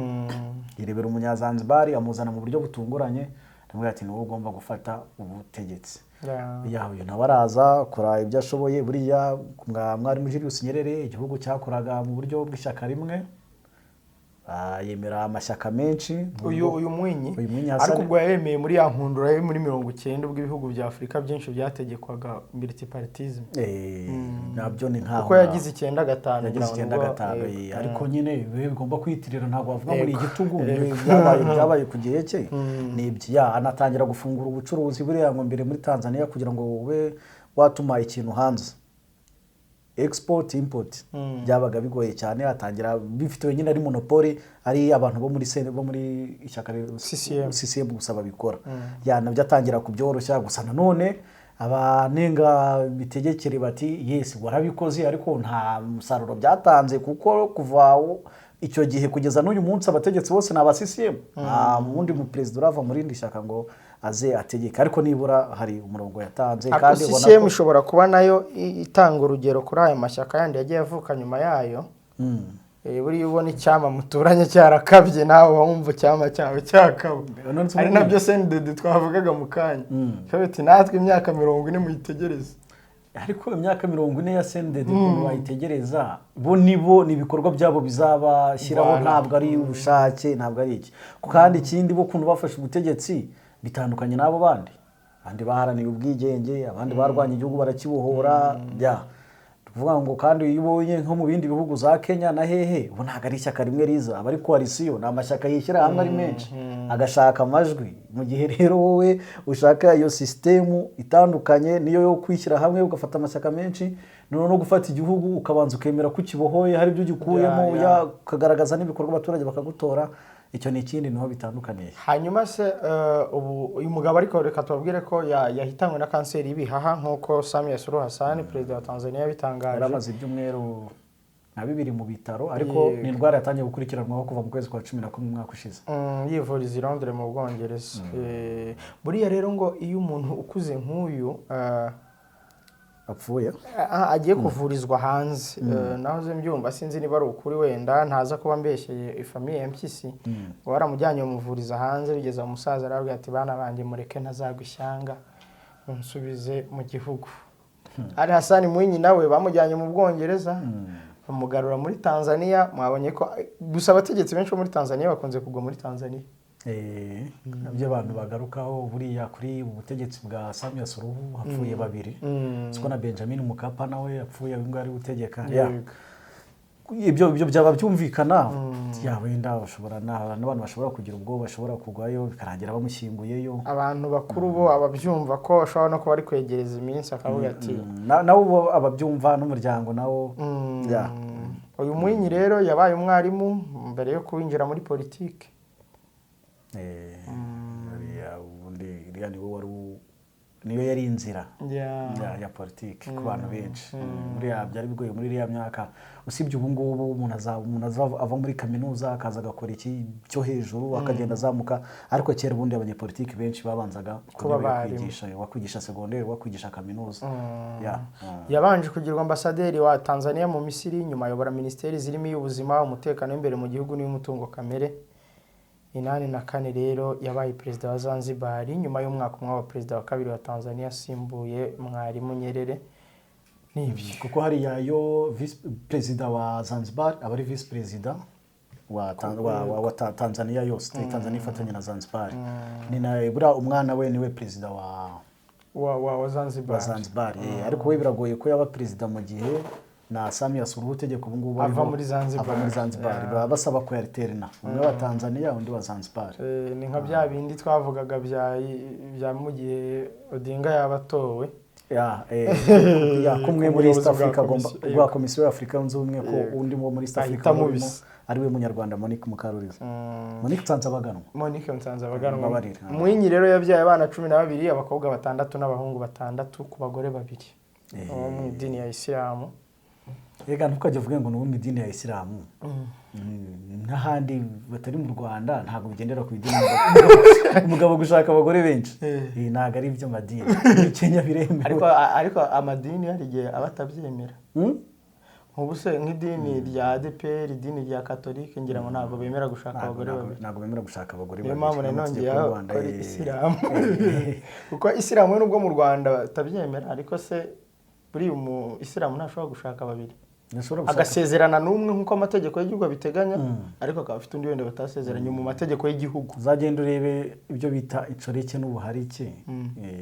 yirebera Umunyazanzibari, amuzana mu buryo butunguranye, aramubwira ati ni wowe ugomba gufata ubutegetsi. Ya, uyu nawe araza akora ibyo ashoboye. Buriya Mwarimu Julius Nyerere igihugu cyakoraga mu buryo bw'ishyaka rimwe. Yemera amashyaka menshi. Uyu Mwinyi. Uyu Mwinyi Hassan. Ariko ubwo yayemeye muri ya nkundura yo muri 90, ubwo ibihugu bya Afurika byinshi byategekwaga multipartism. Nabyo ni nkaho Kuko yagize 95. Yagize 95, ariko nyine ibihe bigomba kwitirira, ntabwo bavuga ngo ni igitugu. Yego. Byabaye ku gihe cye ni ibyo. Ya, anatangira gufungura ubucuruzi. Buriya ngo mbere muri Tanzania, kugira ngo ube watuma ikintu hanze, export import, byabaga bigoye cyane. Atangira bifite wenyine, ari monopole, ari abantu bo muri bo muri ishyaka CCM. CCM gusa babikora. Ya, nabyo atangira kubyoroshya. Gusa nanone abanenga imitegekere bati: "Yes, warabikoze, ariko nta musaruro byatanze, kuko kuva icyo gihe kugeza n'uyu munsi abategetsi bose ni aba CCM, nta wundi mu perezida urava muri rindi shyaka ngo aze ategeke." Ariko nibura hari umurongo yatanze. Ariko Kandi ubona CCM ko ishobora kuba nayo itanga urugero kuri aya mashyaka yandi yagiye avuka nyuma yayo. Buriya ubona icyama muturanye cyarakabye, nawe uba wumva icyama cyawe cyakaba. None se Ari ubundi- nabyo CNDD twavugaga mu kanya. Ati: "Natwe imyaka 40 muyitegereze." Ariko imyaka 40 ya CNDD, ukuntu bayitegereza, bo nibo ni ibikorwa byabo bizabashyiraho. Voilà. Ntabwo ari ubushake, ntabwo ari iki. Kandi ikindi, bo ukuntu bafashe ubutegetsi bitandukanye n'abo bandi. Abandi baharaniye ubwigenge, abandi barwanya igihugu barakibohora. Ya, ni ukuvuga ngo kandi iyo ubonye nko mu bindi bihugu za Kenya na hehe, ubu ntabwo ari ishyaka rimwe riza, aba ari coalition, ni amashyaka yishyira hamwe ari menshi agashaka amajwi. Mu gihe rero wowe ushaka iyo sisitemu itandukanye niyo yo kwishyira hamwe ugafata amashyaka menshi, noneho no gufata igihugu ukabanza ukemera ko ukibohoye, hari ibyo ugikuyemo, Ya, ya. ukagaragaza n'ibikorwa, abaturage bakagutora, icyo ni ikindi, niho bitandukaniye. Hanyuma se ubu uyu mugabo, ariko reka tubabwire ko yahitanywe na kanseri y'ibihaha, nk'uko Samia Suluhu Hassan, perezida wa Tanzania, yabitangaje. Yari amaze ibyumweru nka bibiri mu bitaro, ariko ni indwara yatangiye gukurikiranwaho kuva mu kwezi kwa 11 umwaka ushize. Yivuriza i Londres mu Bwongereza. Buriya rero ngo iyo umuntu ukuze nk'uyu apfuye, agiye kuvurizwa hanze, nahoze mbyumva, sinzi niba ari ukuri, wenda ntaza kuba mbeshyeye i famille ya Mpyisi, ngo baramujyanye bamuvuriza hanze, bigeze mu musaza arababwira ati: "Bana banjye, mureke ntazagwa ishyanga, munsubize mu gihugu." Ali Hassan Mwinyi nawe bamujyanye mu Bwongereza, bamugarura muri Tanzania. Mwabonye ko gusa abategetsi benshi bo muri Tanzania bakunze kugwa muri Tanzania. Nabyo abantu bagarukaho. Buriya kuri ubu butegetsi bwa Samia Suluhu hapfuye babiri, siko na Benjamin Mkapa nawe yapfuye, uyu nguyu ari gutegeka. Ya. Ibyo byaba byumvikana. Ya, wenda bashobora n'abantu bashobora kugira ubwoba, bashobora kugwayo bikarangira bamushyinguyeyo. Abantu bakuru bo ababyumva ko bashobora no kuba ari kwegereza iminsi, akavuga ati Nawe ubu ababyumva n'umuryango nawo. Ya. Uyu Mwinyi rero yabaye umwarimu mbere yo kwinjira muri politiki. Uriya ubundi uriya niwe wari niyo yari inzira ya politiki ku bantu benshi. Buriya byari bigoye muri iriya myaka, usibye ubu ngubu umuntu ava muri kaminuza akaza agakora iki cyo hejuru, akagenda azamuka. Ariko kera ubundi abanyepolitiki benshi babanzaga ku Kuba ntebe yo abarimu. kwigisha, wakwigisha segonderi, wakwigisha kaminuza. Ya. Yabanje kugirwa ambasaderi wa Tanzania mu Misiri, nyuma ayobora minisiteri zirimo iy'ubuzima, umutekano w'imbere mu gihugu n'iy'umutungo kamere. 84 rero yabaye perezida wa Zanzibar, nyuma y'umwaka umwe wa perezida wa kabiri wa Tanzania, asimbuye Mwarimu Nyerere. Nibyo. Kuko hariya yo visi perezida wa Zanzibar aba ari visi perezida wa Tanzania yose. Tanzania ifatanya na Zanzibar. Ni na buriya umwana we niwe perezida wa wa Zanzibar. Wa Zanzibar, ariko we biragoye ko yaba perezida mu gihe na Samia Suluhu utegeka ubu ngubu Ava ariho, muri Zanzibar. ava muri Zanzibar. Baba basaba kuyariterina, umwe wa Tanzania, undi wa Zanzibar. Ni nka bya bindi twavugaga bya mu gihe Odinga yaba atowe. Ya, kumwe muri East Ubuyobozi bwa Africa agomba komisiyo, bwa Komisiyo ya Afurika Yunze Ubumwe, ko undi wo muri East Africa Ahita urimo amubisa. ari we Munyarwanda Monique Mukaruriza, Monique Nsanzabaganwa. Monique Nsanzabaganwa. Mbabarira. Mwinyi rero yabyaye abana 12, abakobwa batandatu n'abahungu batandatu ku bagore babiri bo mu idini ya Isilamu. Rega ntukajye uvuge ngo ni uwo mu idini ya Isilamu. N'ahandi batari mu Rwanda ntabwo bigendera ku idini. Umugabo gushaka abagore benshi, ntabwo ari iby'amadini. Muri Kenya biremewe. Ariko amadini hari igihe aba atabyemera. Nk'ubu se nk'idini rya ADEPR, idini rya Katolike, ngira ngo ntabwo bemera gushaka abagore babiri. Ntabwo bemera gushaka abagore Niyo babiri. mpamvu nari N'amategeko nongeyeho y'u Rwanda, ko ari Isilamu, kuko Isilamu nubwo mu Rwanda batabyemera, ariko se buriya umu Isilamu ntashobora gushaka babiri? Ntashobora gushaka- Agasezerana n'umwe nk'uko amategeko y'igihugu abiteganya, ariko akaba afite undi wenda batasezeranye mu mategeko y'igihugu. Uzagenda urebe ibyo bita inshoreke n'ubuharike,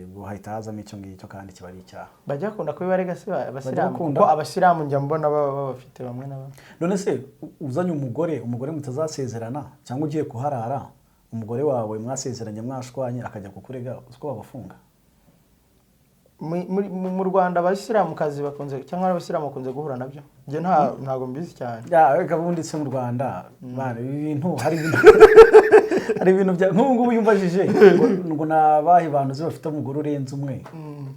ubwo hahita hazamo icyo ngicyo kandi kiba ari icyaha. Bajya bakunda kubibarega se abasilamu? Bakunda. Kuko abasilamu njya mbona baba babafite bamwe na bamwe. None se uzanye umugore mutazasezerana, cyangwa ugiye kuharara, umugore wawe mwasezeranye mwashwanye akajya kukurega, uzi ko babafunga? Mu Rwanda abasilamukazi bakunze, cyangwa abasilamu bakunze guhura nabyo? Njye ntabwo mbizi cyane. Ya, reka ubundi se mu Rwanda bana, ibi bintu hari ibintu bya nk'ubu ngubu iyo umbajije ngo ni abahe bantu uzi bafite umugore urenze umwe,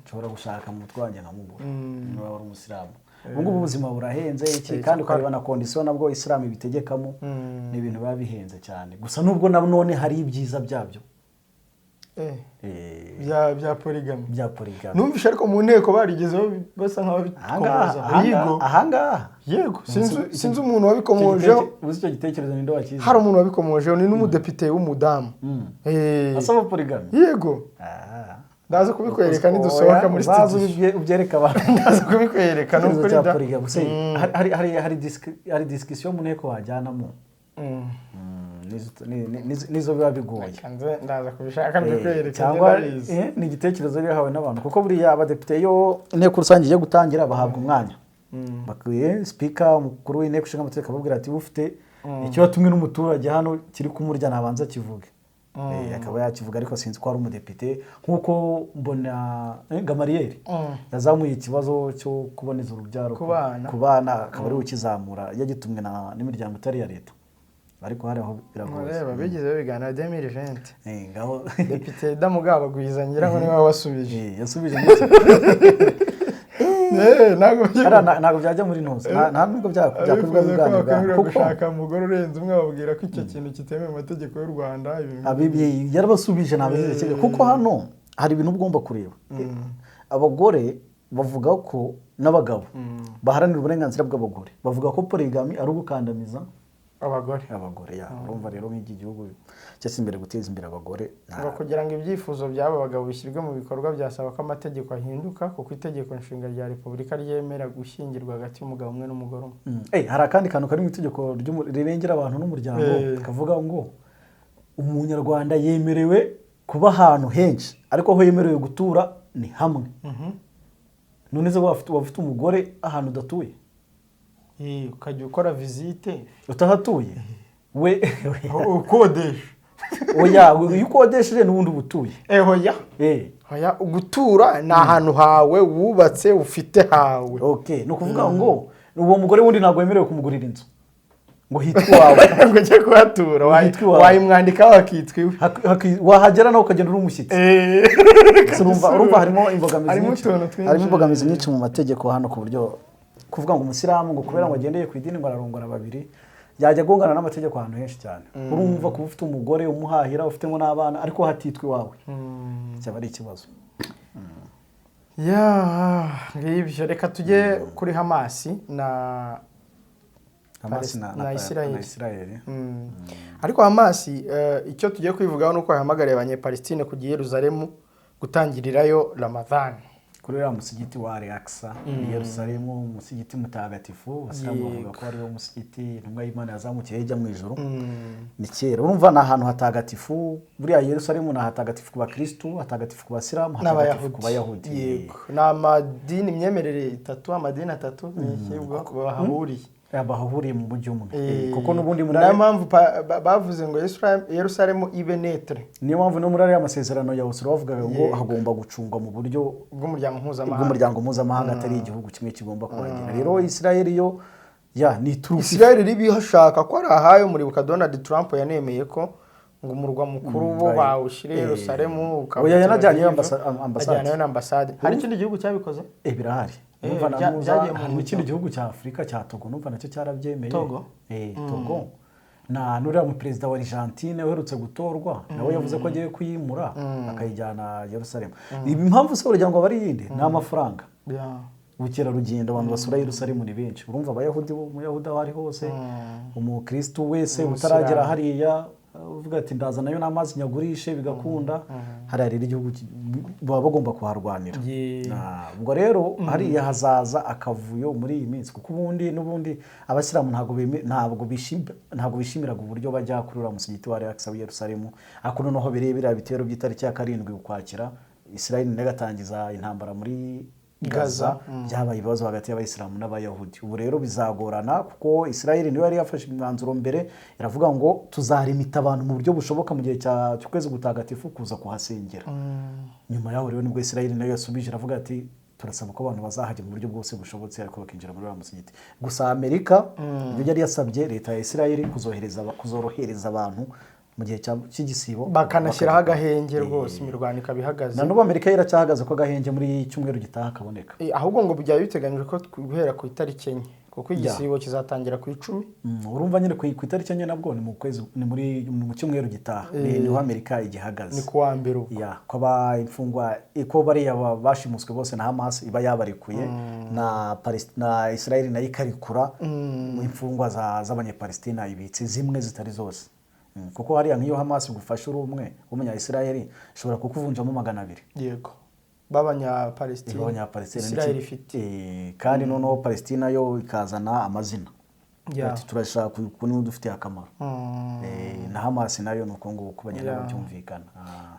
nshobora gushaka mu mutwe wanjye nkamubura niba wari umusilamu. Ubu ngubu ubuzima burahenze iki, kandi ukareba na condition nabwo isilamu ibitegekamo, ni ibintu biba bihenze cyane. Gusa nubwo na none hari ibyiza byabyo. Bya polygamy. Bya polygamy. Numvishe ariko mu nteko barigezeho basa Ahangaha nk'ababikomoza. Yego. Ahangaha. Yego, sinzi umuntu wabikomojeho. Uzi icyo gitekerezo ninde wakize? Hari umuntu wabikomojeho, ni n'umudepite w'umudamu. Asaba polygamy. Yego. Ndaza kubikwereka nidusohoka muri Uzaze studio. Ubyereke abantu. Ndaza kubikwereka ni Igitekerezo ukuri cya da. polygamy. Se, hari discussion mu nteko wajyanamo. Nizo biba bigoye. Reka ndaza kubishaka mbikwereke. Cyangwa njye ndabizi. Ni igitekerezo yahawe n'abantu, kuko buriya abadepite iyo inteko rusange igiye gutangira bahabwa umwanya, bakwiye speaker, umukuru w'inteko ishinga amategeko, akababwira ati: "Ufite icyo watumwe n'umuturage hano kiri kumurya nabanza kivuge." Akaba yakivuga, ariko sinzi ko ari umudepite nk'uko mbona Gamariyeri yazamuye ikibazo cyo kuboneza urubyaro ku bana. Ku bana, akaba ariwe ukizamura yagitumwe n'imiryango itari iya leta, ariko hari aho biragoye. Mureba bigeze babiganira 2020. Ngaho. Depite Damugabagwiza ngira ngo niwe wasubije. Yasubije n'iki? Ntabwo Hariya ntabwo byajya muri ntuza. Nta nubwo byakorwa abifuza ko biganirwa bakwemerera kuko gushaka umugore urenze umwe, bababwira ko icyo kintu kitemewe mu mategeko y'u Rwanda, ibintu yarabasubije ntabwo yigeze, kuko hano hari ibintu ugomba kureba. Abagore bavuga ko n'abagabo baharanira uburenganzira bw'abagore bavuga ko polygamy ari ugukandamiza abagore. Abagore ya urumva rero nk'iki gihugu cyose imbere guteza imbere abagore Ngo kugira ngo ibyifuzo by'aba bagabo bishyirwe mu bikorwa byasaba ko amategeko ahinduka, kuko itegeko nshinga rya repubulika ryemera gushyingirwa hagati y'umugabo umwe n'umugore umwe. Hari akandi kantu kari mu itegeko rirengera abantu n'umuryango, kavuga ngo umunyarwanda yemerewe kuba ahantu henshi, ariko aho yemerewe gutura ni hamwe. None se waba ufite umugore ahantu udatuye? Ukajya ukora visite. Utahatuye we. Ukodesha. Oya, iyo ukodesheje n'ubundi uba utuye. Hoya. Hoya, gutura ni ahantu hawe wubatse, ufite hawe. Okay, ni ukuvuga ngo uwo mugore wundi ntabwo wemerewe kumugurira inzu ngo hitwe iwawe. Ngo ujye kuhatura. Hitwe iwawe. Wayimwandikaho akitwa iwe. Wahagera nawe ukagenda uri umushyitsi. Urumva harimo imbogamizi Harimo nyinshi. utuntu twinshi. Harimo imbogamizi nyinshi mu mategeko hano, ku buryo kuvuga ngo umusilamu ngo kubera ngo agendeye ku idini ngo ararongora babiri, yajya agongana n'amategeko ahantu henshi cyane. Urumva kuba ufite umugore umuhahira, ufitemo n'abana, ariko hatitwa iwawe, cyaba ari ikibazo. Ya, ngibyo. Reka tujye kuri Hamasi na Hamas na Israel. Na Israel. Ariko Hamasi, icyo tugiye kwivugaho ni uko yahamagariye abanyepalestine kujya i Yerusalemu gutangirirayo Ramadhan. Kuri uriya musigiti wa Al-Aqsa i Yerusalemu, umusigiti mutagatifu. Abasilamu bavuga ko ariwo musigiti intumwa y'Imana yazamukiye ijya mu ijuru. Ni kera, urumva ni ahantu hatagatifu. Buriya Yerusalemu ni ahatagatifu ku bakristu, hatagatifu ku basilamu, hatagatifu ku bayahudi. Yego, ni amadini, imyemerere itatu, amadini atatu ni iki ubwo bahahuriye. Bahahuriye mu mujyi umwe. Kuko n'ubundi muri Niyo mpamvu bavuze ngo Yerusalemu ibe neutre. Niyo mpamvu no muri ariya masezerano ya Oslo bavugaga ngo hagomba gucungwa mu buryo bw'umuryango mpuzamahanga. Bw'umuryango mpuzamahanga, atari igihugu kimwe kigomba kuhagera. Rero Israel yo ya ni iturufu. Israel iri bihashaka ko ari ahayo. Muribuka Donald Trump yanemeye ko ngo umurwa mukuru bo bawushyire Yerusalemu, ukaba Oya, yanajyanyeyo Tel Aviv. ambasade. Ajyanayo na ambasade. Hari ikindi gihugu cyabikoze? Birahari. Numva na Byagiye mu hari mucyo. ikindi gihugu cya Afurika cya Togo, numva nacyo cyarabyemeye. Togo? Togo. Na nuriya mu perezida wa Argentine uherutse gutorwa nawe yavuze ko agiye kuyimura akayijyana Yerusalemu. Ibi impamvu se uragira ngo aba ari iyindi? Ni amafaranga. Ubukerarugendo, abantu basura Yerusalemu ni benshi. Urumva abayahudi bo, umuyahudi aho ari hose, umukristu wese Umusilamu. utaragera hariya. Uvuga ati ndaza nayo n'amazi nyagurishe bigakunda. Hariya rero igihugu baba bagomba kuharwanira. Ubwo rero hariya hazaza akavuyo muri iyi minsi, kuko ubundi n'ubundi abasilamu ntabwo bishimiraga uburyo bajya kuri uriya musigiti wa Al-Aqsa w'i Yerusalemu. Ariko noneho biriya bitero by'itariki ya 7 Ukwakira, Israel nayo igatangiza intambara muri Gaza, byabaye ibibazo hagati y'abayisilamu n'abayahudi. Ubu rero bizagorana, kuko Israel niyo yari yafashe imyanzuro mbere, iravuga ngo tuzarimita abantu mu buryo bushoboka mu gihe cy'ukwezi gutagatifu kuza kuhasengera. Nyuma yaho rero nibwo Israel nayo yasubije, iravuga ati turasaba ko abantu bazahajya mu buryo bwose bushobotse, ariko bakinjira muri uriya musigiti. Gusa Amerika ibyo yari yasabye leta ya Israel kuzorohereza abantu mu gihe cy'igisibo, bakanashyiraho agahenge rwose, imirwano ikaba ihagaze. Na n'ubu Amerika iracyahagaze ko agahenge muri cyumweru gitaha kaboneka. Ahubwo ngo byaba biteganyijwe ko guhera ku itariki 4, kuko igisibo kizatangira ku 10. Urumva nyine ku itariki 4 nabwo ni mu kwezi, ni muri mu cyumweru gitaha, niho Amerika igihagaze. Ni ku wa mbere ubwo. Ya, ko aba imfungwa ko bariya bashimuswe bose na Hamas iba yabarekuye, na Israel nayo ikarikura imfungwa z'abanyapalestina ibitse zimwe zitari zose. Kuko hariya nk'iyo Hamas igufashe uri umwe w'umunya-Israel, ishobora kukuvunjamo 200. Yego, b'abanyapalestina. B'abanyapalestina. Israel ifite. Kandi noneho Palestina yo ikazana amazina. Ati turashaka uku niwe udufitiye akamaro. Na Hamas nayo ni uko nguko bagenda babyumvikana.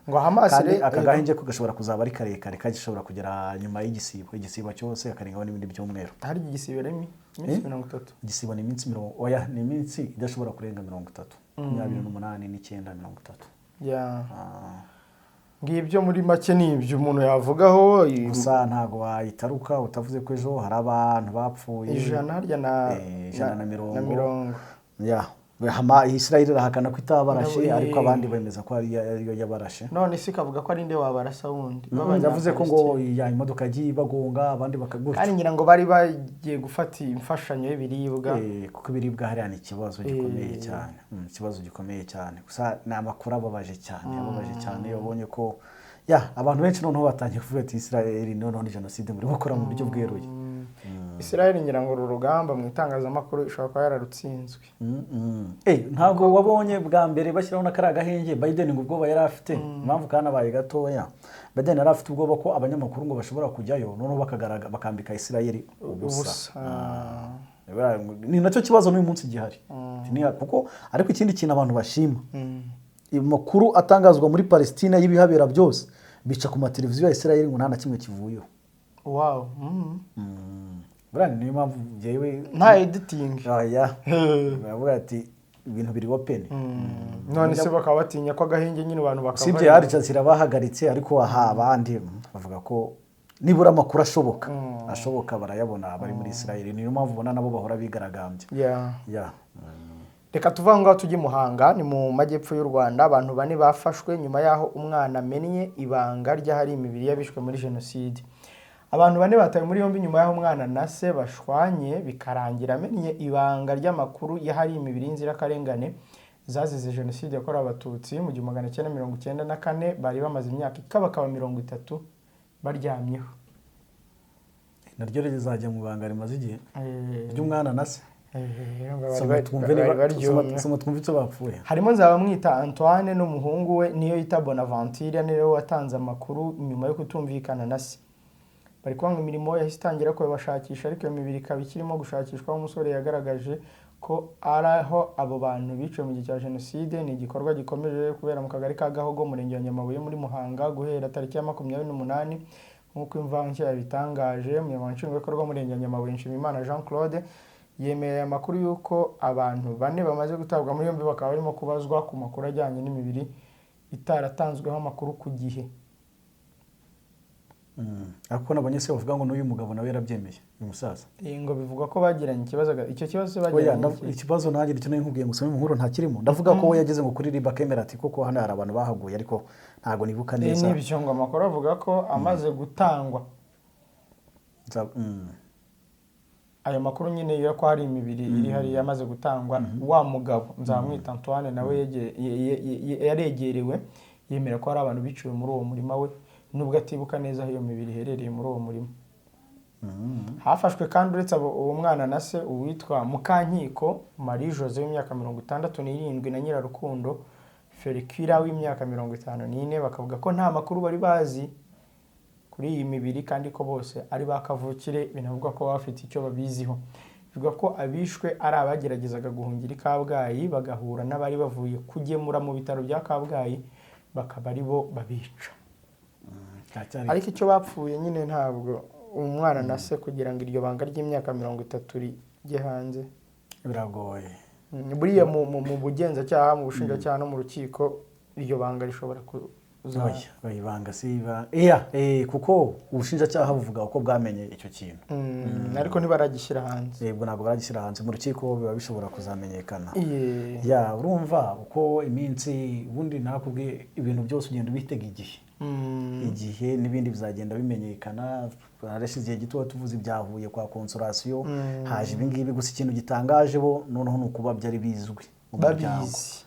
Ngo Hamas Kandi aka gahenge ko gashobora kuzaba ari karekare, kagishobora kugera nyuma y'igisibo, igisibo cyose akarengaho n'ibindi byumweru. Hari igisibo remi iminsi 30. Igisibo ni iminsi mirongo, oya, ni iminsi idashobora kurenga 30, 28, 9, 30. Ngibyo muri make ni ibyo umuntu yavugaho. Gusa ntago wayitaruka utavuze ko ejo hari abantu bapfuye 100 harya na 120. Na mirongo. Ya, Israel irahakana ko itabarashe, ariko abandi bemeza ko ariyo yabarashe. None se ikavuga ko ari nde wabarasa wundi? Yavuze ko ngo ya imodoka yagiye ibagonga, abandi bakagutya. Kandi ngira ngo bari bagiye gufata imfashanyo y'ibiribwa. Kuko ibiribwa hariya ni ikibazo gikomeye cyane. Ikibazo gikomeye cyane. Gusa ni amakuru ababaje cyane, ababaje cyane. Wabonye ko ya abantu benshi noneho batangiye kuvuga ati Israel noneho ni jenoside muri gukora mu buryo bweruye. Israel ngira ngo uru rugamba mu itangazamakuru ishobora kuba yararutsinzwe. Ntabwo wabonye bwa mbere bashyiraho na kariya gahenge Biden ngo ubwoba yari afite, impamvu kanabaye gatoya. Biden yari afite ubwoba ko abanyamakuru ngo bashobora kujyayo noneho bakagaragara bakambika Israel ubusa. Ni nacyo kibazo n'uyu munsi gihari. Kuko ariko ikindi kintu abantu bashima, amakuru atangazwa muri Palestina y'ibihabera byose bica ku mateleviziyo ya Israel ngo nta na kimwe kivuyeho. Wow. Buriya niyo mpamvu njyewe nta editing. Oya. Baravuga ati ibintu biri open. None se bakaba batinya ko agahenge nyine abantu bakava. Usibye Al Jazeera bahagaritse, ariko aha abandi bavuga ko nibura amakuru ashoboka barayabona bari muri Israel. Niyo mpamvu ubona nabo bahora bigaragambya. Reka tuva ngaho tujye Muhanga, ni mu majyepfo y'u Rwanda. Abantu 4 bafashwe nyuma yaho umwana amennye ibanga ry'ahari imibiri y'abishwe muri jenoside. Abantu 4 batawe muri yombi nyuma y'aho umwana na se bashwanye bikarangira amennye ibanga ry'amakuru y'ahari imibiri y'inzirakarengane zazize jenoside yakorewe Abatutsi mu 1994, bari bamaze imyaka ikabakaba 30 baryamyeho. Naryo rizajya mu banga rimaze igihe ry'umwana na se. Soma twumve icyo bapfuye. Harimo Nzabamwita Antoine n'umuhungu we niyo yita Bonaventure, niwe watanze amakuru nyuma yo kutumvikana na se. Bari kwanga imirimo yahise itangira kubashakisha, ariko iyo mibiri ikaba ikirimo gushakishwa. Umusore yagaragaje ko ari aho abo bantu biciwe mu gihe cya jenoside. Ni igikorwa gikomeje kubera mu kagari ka Gahogo, umurenge wa Nyamabuye muri Muhanga, guhera tariki ya 28 nk'uko Imvange yabitangaje. Umunyamabanga Nshingwabikorwa w'umurenge wa Nyamabuye, Nshimiyimana Jean Claude, yemeye amakuru y'uko abantu 4 bamaze gutabwa muri yombi, bakaba barimo kubazwa ku makuru ajyanye n'imibiri itaratanzweho amakuru ku gihe. Ariko nabonye se bavuga ngo n'uyu mugabo nawe yarabyemeye, uyu musaza. Ngo bivugwa ko bagiranye ikibazo, icyo kibazo bagiranye. Ikibazo nanjye nicyo nkubwiye ngo usome inkuru ntakirimo. Ndavuga ko we yageze ngo kuri Riba akemera ati koko hano hari abantu bahaguye, ariko ntago nibuka neza. Nibyo, ngo amakuru avuga ko amaze gutangwa ayo makuru nyine yo ko hari imibiri iri hari yamaze gutangwa, wa mugabo Nzamwita Antoine nawe yaregerewe yemera ko hari abantu biciwe muri uwo murima we, nubwo atibuka neza aho iyo mibiri iherereye muri uwo murima. Hafashwe kandi uretse uwo mwana na se, uwitwa Mukankiko Marie Jose w'imyaka 67 na Nyirarukundo Ferikira w'imyaka 54, bakavuga ko nta makuru bari bazi kuri iyi mibiri kandi ko bose ari ba kavukire, binavugwa ko baba bafite icyo babiziho. Bivuga ko abishwe ari abageragezaga guhungira i Kabgayi bagahura n'abari bavuye kugemura mu bitaro bya Kabgayi, bakaba ari bo babica. Cyari Ariko icyo bapfuye nyine, ntabwo umwana na se, kugira ngo iryo banga ry'imyaka 30 rijye hanze. Biragoye. Buriya mu bugenzacyaha, mu bushinjacyaha no mu rukiko, iryo banga rishobora kuza. Oya, bayibanga si ibanga, iya, kuko ubushinjacyaha buvuga uko bwamenye icyo kintu. Ariko ntibaragishyira hanze. Yego, ntabwo baragishyira hanze. Mu rukiko biba bishobora kuzamenyekana. Iye. Ya, urumva uko iminsi, ubundi nakubwiye, ibintu byose ugenda ubitega igihe, igihe n'ibindi bizagenda bimenyekana. Harashize igihe gito tuvuze ibyahuye kwa Consolation, haje ibingibi. Gusa ikintu gitangaje bo noneho ni ukuba byari bizwi mu muryango. Babizi.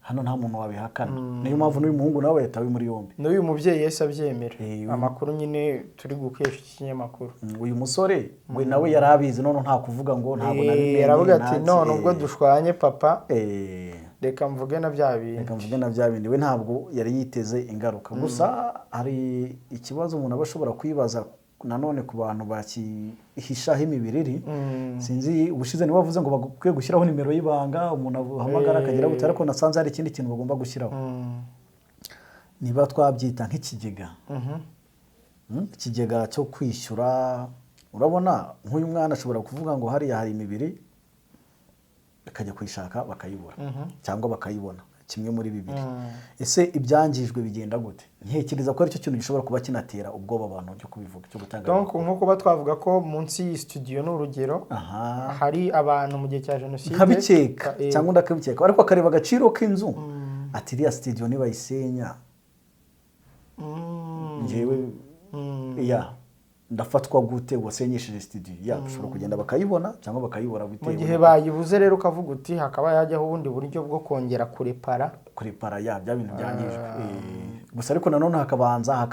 Hano nta muntu wabihakana, niyo mpamvu n'uyu muhungu nawe yatawe muri yombi. N'uyu mubyeyi yahise abyemera. Eh. Amakuru nyine turi gukesha iki kinyamakuru. Uyu musore we nawe yari abizi, none nta kuvuga ngo ntabwo nabimenye. Aravuga ati nanjye, none ubwo dushwanye papa, reka mvuge na bya bintu. Reka mvuge na bya bindi. We ntabwo yari yiteze ingaruka. Gusa hari ikibazo umuntu aba ashobora kwibaza nanone ku bantu bakihishaho imibiri iri. Sinzi, ubushize niwe wavuze ngo bakwiye gushyiraho nimero y'ibanga, umuntu ahamagara akagira gutya, ariko nasanze hari ikindi kintu bagomba gushyiraho, niba twabyita nk'ikigega. Ikigega cyo kwishyura. Urabona nk'uyu mwana ashobora kuvuga ngo hariya hari imibiri, bakajya kuyishaka bakayibura cyangwa bakayibona, kimwe muri bibiri. Ese ibyangijwe bigenda gute? Ntekereza ko aricyo kintu gishobora kuba kinatera ubwoba abantu cyo kubivuga, cyo gutanga Donc amakuru. nko kuba twavuga ko munsi y'iyi studio, ni urugero, hari abantu mu gihe cya jenoside Nkabikeka cyangwa undi akabikeka, ariko akareba agaciro k'inzu, ati iriya studio nibayisenya, njyewe ya ndafatwa gute wasenyesheje studio? Ya, bashobora kugenda bakayibona cyangwa bakayibura Mu bitewe gihe bayibuze rero, ukavuga uti hakaba hajyaho ubundi buryo bwo kongera kurepara. Kurepara ya bya bintu byangijwe. Gusa ariko nanone hakabanza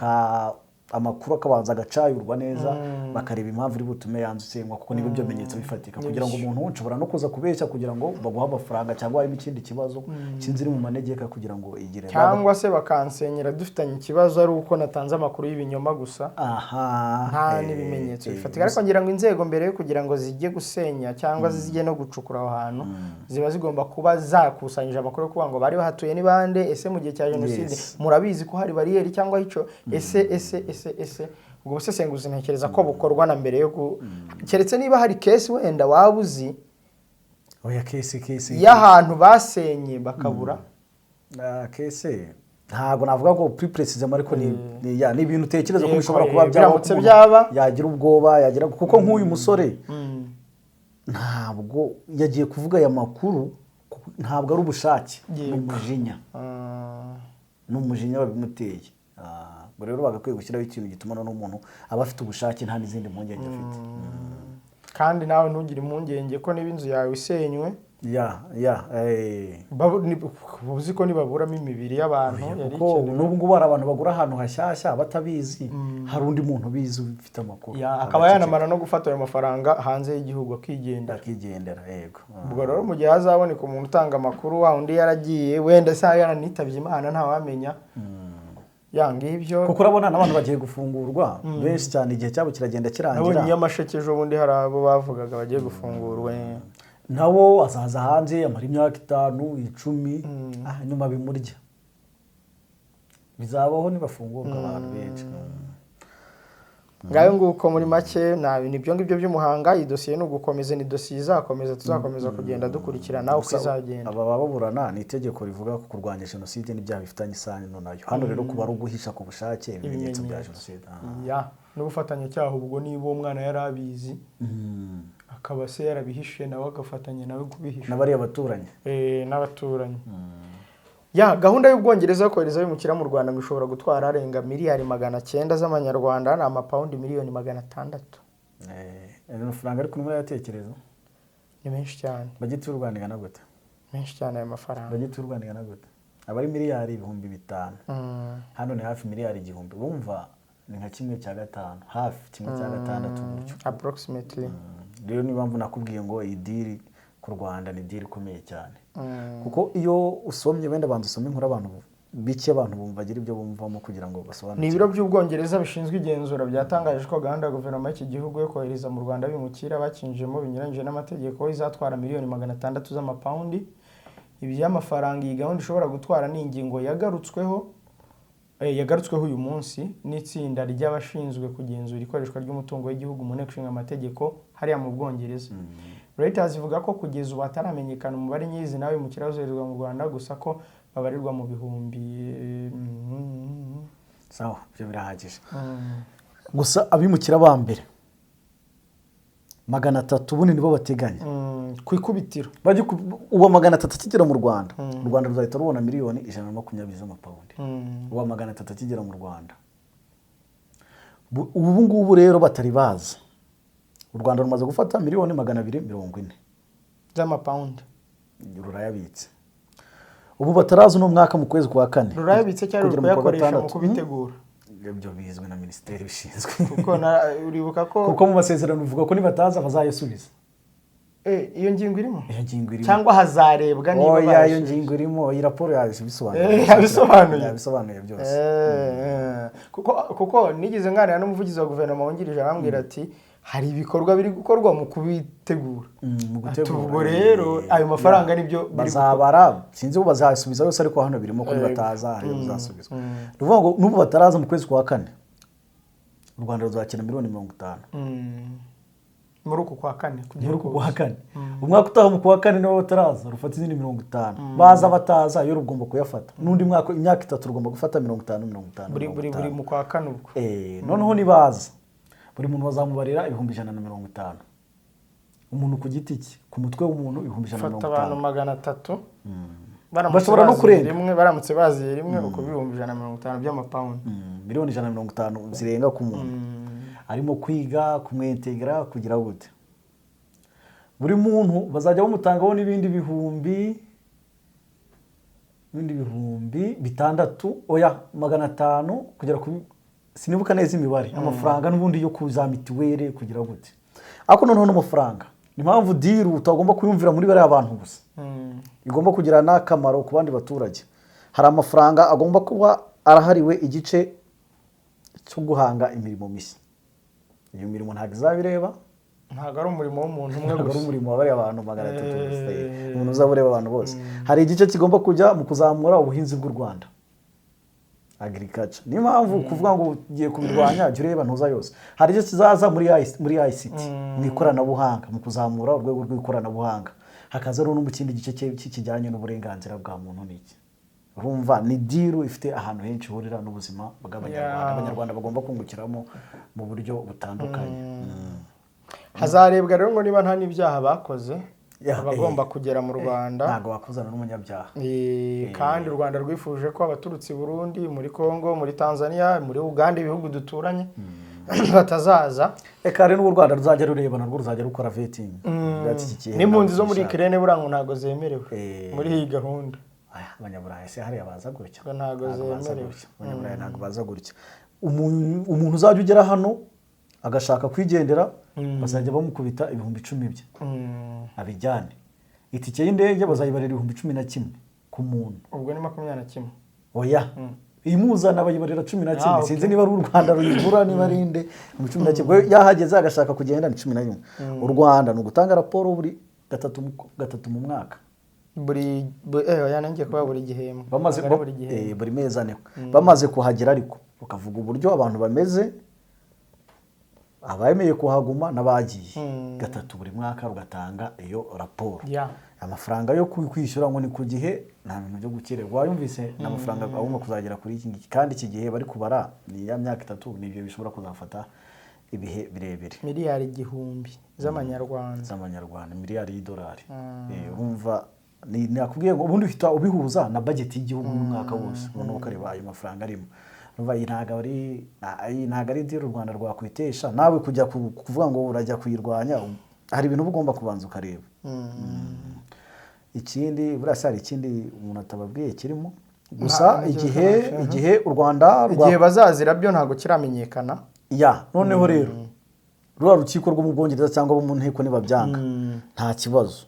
amakuru akabanza agacayurwa neza, bakareba impamvu iri butume yanzu isenywa, kuko niba ibyo bimenyetso bifatika, kugira ngo umuntu nshobora no kuza kubeshya kugira ngo baguhe amafaranga, cyangwa harimo ikindi kibazo cy'inzu iri mu manegeka kugira ngo igire Cyangwa se bakansenyera dufitanye ikibazo, ari uko natanze amakuru y'ibinyoma gusa, nta n'ibimenyetso bifatika. Ariko ngira ngo inzego mbere yo kugira ngo zijye gusenya cyangwa zijye no gucukura aho hantu, ziba zigomba kuba zakusanyije amakuru yo kuvuga ngo bari bahatuye ni bande, ese mu gihe cya jenoside murabizi ko hari bariyeri cyangwa icyo, ese ese ese ese ubwo busesenguzi ntekereza ko bukorwa na mbere yo keretse niba hari case wenda waba uzi Oya, case y'ahantu basenye bakabura. Ah, case ntabwo navuga ngo plus précisément, ariko ya, ni ibintu utekereza ko bishobora kuba byaba, biramutse ko umuntu byaba. yagira ubwoba, yagira, kuko nk'uyu musore ntabwo yagiye kuvuga aya makuru, ntabwo ari ubushake, ni umujinya, ni umujinya wabimuteye. Ah, ubwo rero bagakwiye gushyiraho ikintu gituma noneho umuntu aba afite ubushake, nta n'izindi mpungenge afite. Kandi nawe ntugire impungenge ko niba inzu yawe isenywe, Ya. uzi ko nibaburamo imibiri y'abantu yari Kuko ikenewe. n'ubu ngubu hari abantu bagura ahantu hashyashya batabizi, hari undi muntu ubizi ufite amakuru. Ya, akaba yanamara no gufata ayo mafaranga hanze y'igihugu akigendera. Akigendera, yego. Ubwo rero mu gihe hazaboneka umuntu utanga amakuru, wa undi yaragiye, wenda se yaranitabye Imana, ntawamenya, ya ngibyo. Kuko urabona n'abantu bagiye gufungurwa benshi cyane, igihe cyabo kiragenda Nabonye kirangira. Nyamasheke ejo bundi hari abo bavugaga bagiye gufungurwa. Nabo azaza hanze amara imyaka 5, 10, nyuma bimurya. Bizabaho nibafungurwa abantu benshi. Ngayo nguko muri make, nta bintu ibyo ngibyo by'Umuhanga. Iyi dosiye ni ugukomeza, ni dosiye izakomeza, tuzakomeza kugenda dukurikirana uko Gusa izagenda. Aba baburana ni itegeko rivuga ko kurwanya jenoside n'ibyaha bifitanye isano nayo. Hano rero kuba ari uguhisha ku bushake ibimenyetso bya jenoside. Ya, n'ubufatanyacyaha ubwo, niba uwo mwana yari abizi, akaba se yarabihishe, nawe agafatanya nawe kubihisha. N'abariya baturanyi. N'abaturanyi. Ya gahunda y'Ubwongereza yo kohereza abimukira mu Rwanda ngo ishobora gutwara arenga miliyari 900 z'amanyarwanda, ni amapawundi miliyoni 600. Ayo mafaranga ariko urimo urayatekereza? Ni menshi cyane. Budget y'u Rwanda ingana gute? Menshi cyane ayo mafaranga. Budget y'u Rwanda ingana gute? Aba ari miliyari 5000. Hano ni hafi miliyari 1000, urumva ni nka kimwe cya gatanu, hafi kimwe cya gatandatu gutyo. Approximately. Rero niyo mpamvu nakubwiye ngo iyi deal ku Rwanda ni deal ikomeye cyane. Kuko iyo usomye, wenda banza usome inkuru, abantu bike, abantu bumva, bagira ibyo bumvamo kugira ngo Ni basobanukirwe. ibiro by'Ubwongereza bishinzwe igenzura byatangaje ko gahunda ya guverinoma y'iki gihugu yo kohereza mu Rwanda abimukira bakinjiyemo binyuranyije n'amategeko izatwara miliyoni 600 z'amapawundi. Iby'amafaranga iyi gahunda ishobora gutwara ni ingingo yagarutsweho uyu munsi n'itsinda ry'abashinzwe kugenzura ikoreshwa ry'umutungo w'igihugu mu Nteko Ishinga Amategeko hariya mu Bwongereza. Reuters ivuga ko kugeza ubu hataramenyekana umubare nyirizina w'abimukira bazoherezwa mu Rwanda, gusa ko babarirwa mu bihumbi. Sawa, ibyo birahagije. Gusa abimukira ba mbere 300 ubundi nibo bateganya. Ku ikubitiro. Uwa 300 akigera mu Rwanda, u Rwanda ruzahita rubona miliyoni 120 z'amapawundi. Uwa 300 akigera mu Rwanda. Ubu ngubu rero batari baza, u Rwanda rumaze gufata miliyoni 240 z'amapawundi. Rurayabitse. Ubu bataraza, uno mwaka mu kwezi kwa kane Rurayabitse cyangwa kugera mu kwa rukayakoresha mu gatandatu. kubitegura? Ibyo bizwi na minisiteri bishinzwe. Kuko uribuka ko Kuko mu masezerano bivuga ko nibataza bazayasubiza. Iyo ngingo irimo? Iyo ngingo irimo. Cyangwa hazarebwa niba Oya, iyo barayasubije? ngingo irimo. Iyi raporo yabisobanuye. Yabisobanuye. Yabisobanuye byose. Kuko nigeze nganira n'umuvugizi wa guverinoma wungirije, arambwira ati hari ibikorwa biri gukorwa mu kubitegura. Mu Ati gutegura. ubwo rero ayo mafaranga nibyo biri. Bazabara, sinzi ubu bazasubiza yose, ariko hano birimo ko nibataza hariyo bizasubizwa. Ni ukuvuga ngo n'ubu bataraza, mu kwezi kwa kane u Rwanda ruzakira miliyoni 50. Muri uku kwa kane kugira Muri uku kwa kane. Umwaka utaha mu kwa kane nibo bataraza rufata izindi 50. Baza bataza, yo rugomba kuyafata n'undi mwaka, imyaka 3 rugomba gufata 50, 50, buri mirongo buri buri itanu. mu kwa kane ubwo. Noneho nibaza, buri muntu bazamubarira 150,000, umuntu ku giti cye, ku mutwe w'umuntu ibihumbi ijana na Fata mirongo abantu itanu. 300, baramutse Bashobora no baziye kurenga. rimwe, baramutse baziye rimwe, uko 150,000 by'amapawundi. Miliyoni 150 zirenga ku muntu arimo kwiga kumwentegera kugira gute. Buri muntu bazajya bamutangaho n'ibindi bihumbi 600, oya, 500 kugera ku, sinibuka neza imibare, amafaranga n'ubundi yo kuza mituweli kugira gute. Ariko noneho n'amafaranga, ni impamvu deal utagomba kuyumvira muri bariya bantu gusa, igomba kugira n'akamaro ku bandi baturage. Hari amafaranga agomba kuba arahariwe igice cyo guhanga imirimo mishya. Iyo mirimo ntabwo izabireba. Ntabwo ari umurimo w'umuntu umwe Ntabwo ari gusa. umurimo wa bariya bantu 300 gusa, umuntu uzaba ureba abantu bose. Hari igice kigomba kujya mu kuzamura ubuhinzi bw'u Rwanda, agriculture. Niyo mpamvu kuvuga ngo ugiye kubirwanya, jya ureba ntuza yose. Hari igice kizaza muri ICT, mu ikoranabuhanga, mu kuzamura urwego rw'ikoranabuhanga. Hakaza no mu kindi gice kijyanye n'uburenganzira bwa muntu. N'iki, urumva ni deal ifite ahantu henshi ihurira n'ubuzima bw'Abanyarwanda. Abanyarwanda bagomba kungukiramo mu buryo butandukanye. Hazarebwa rero ngo niba nta n'ibyaha bakoze abagomba kugera mu Rwanda. Ntabwo wakuzana n'umunyabyaha. Kandi u Rwanda rwifuje ko abaturutse i Burundi, muri Congo, muri Tanzania, muri Uganda, ibihugu duturanye, batazaza. Reka rero n'ubu u Rwanda ruzajya rureba, narwo ruzajya rukora vetting. N'impunzi zo muri Ukraine buriya ngo ntabwo zemerewe muri iyi gahunda. Aya, Abanyaburayi se hariya baza gutya? Ngo ntabwo Baza zemerewe. gutya. Abanyaburayi ntabwo baza gutya. Umuntu uzajya ugera hano agashaka kwigendera, bazajya bamukubita 10,000 bye abijyane. Itike y'indege bazayibarira 11,000 ku muntu. Ubwo ni 21. Oya, imuzana bayibarira 11. Ah, okay. Sinzi niba ari u Rwanda ruyigura, niba ari inde. Ni 11. Yahageze agashaka kugenda ni 11. U Rwanda ni ugutanga raporo buri gatatu mu mwaka. Buri oya, nanjye kuba buri gihembwe. Bamaze Ntabwo ari buri gihembwe. Buri mezi 4 bamaze kuhagera, ariko ukavuga uburyo abantu bameze, abemeye kuhaguma n'abagiye. Gatatu buri mwaka ugatanga iyo raporo. Amafaranga yo kwishyura ngo ni ku gihe, nta bintu byo gukererwa. Wayumvise, ni amafaranga agomba kuzagera kuri iki ngiki, kandi iki gihe bari kubara ni ya myaka 3, ni ibyo bishobora kuzafata ibihe birebire. Miliyari 1000 z'amanyarwanda. Z'amanyarwanda, miliyari y'idolari. Urumva nakubwiye ngo ubundi uhita ubihuza na budget y'igihugu y'umwaka wose, noneho ukareba ayo mafaranga arimo. Urumva iyi ntabwo ari deal u Rwanda rwakwitesha. Nawe kujya kuvuga ngo urajya kuyirwanya, hari ibintu uba ugomba kubanza ukareba. Ikindi buriya se hari ikindi umuntu atababwiye kirimo gusa? Nta- Igihe u Rwanda Igihe bazazira byo ntabwo kiramenyekana. Ya, noneho rero ruriya rukiko rwo mu Bwongereza cyangwa abo mu nteko nibabyanga nta kibazo,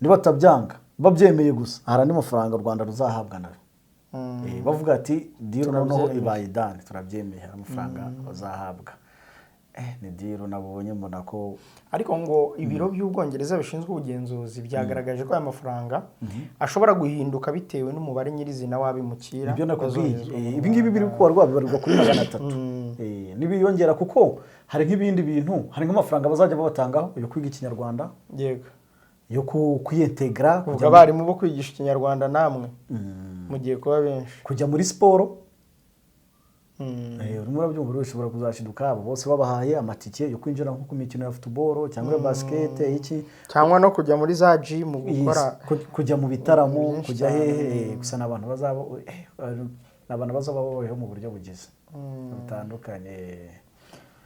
nibatabyanga Babyemeye gusa, hari andi mafaranga u Rwanda ruzahabwa nayo. Bavuga ati deal noneho Turabyemeye. ibaye done, turabyemeye, hari amafaranga bazahabwa. Ni deal nabonye mbona ko Ariko ngo ibiro by'Ubwongereza bishinzwe ubugenzuzi byagaragaje ko aya mafaranga ashobora guhinduka bitewe n'umubare nyirizina w'abimukira Ibyo nakubwiye. bazoherezwa mu Ibi ngibi biri kubarwa, bibarirwa kuri 300. Nibiyongera, kuko hari nk'ibindi bintu, hari nk'amafaranga bazajya babatangaho yo kwiga Ikinyarwanda, yo kwiyentegara, Ubwo kujya abarimu bo kwigisha Ikinyarwanda namwe mugiye kuba benshi. Kujya muri siporo. Urimo urabyumva rero, ushobora kuzashiduka abo bose babahaye amatike yo kwinjira nko ku mikino ya football cyangwa ya basket, iki. Cyangwa no kujya muri za gym gukora Yes, kujya mu bitaramo, byinshi kujya cyane. hehe. Gusa ni abantu bazaba ni abantu bazaba babayeho mu buryo bugize butandukanye.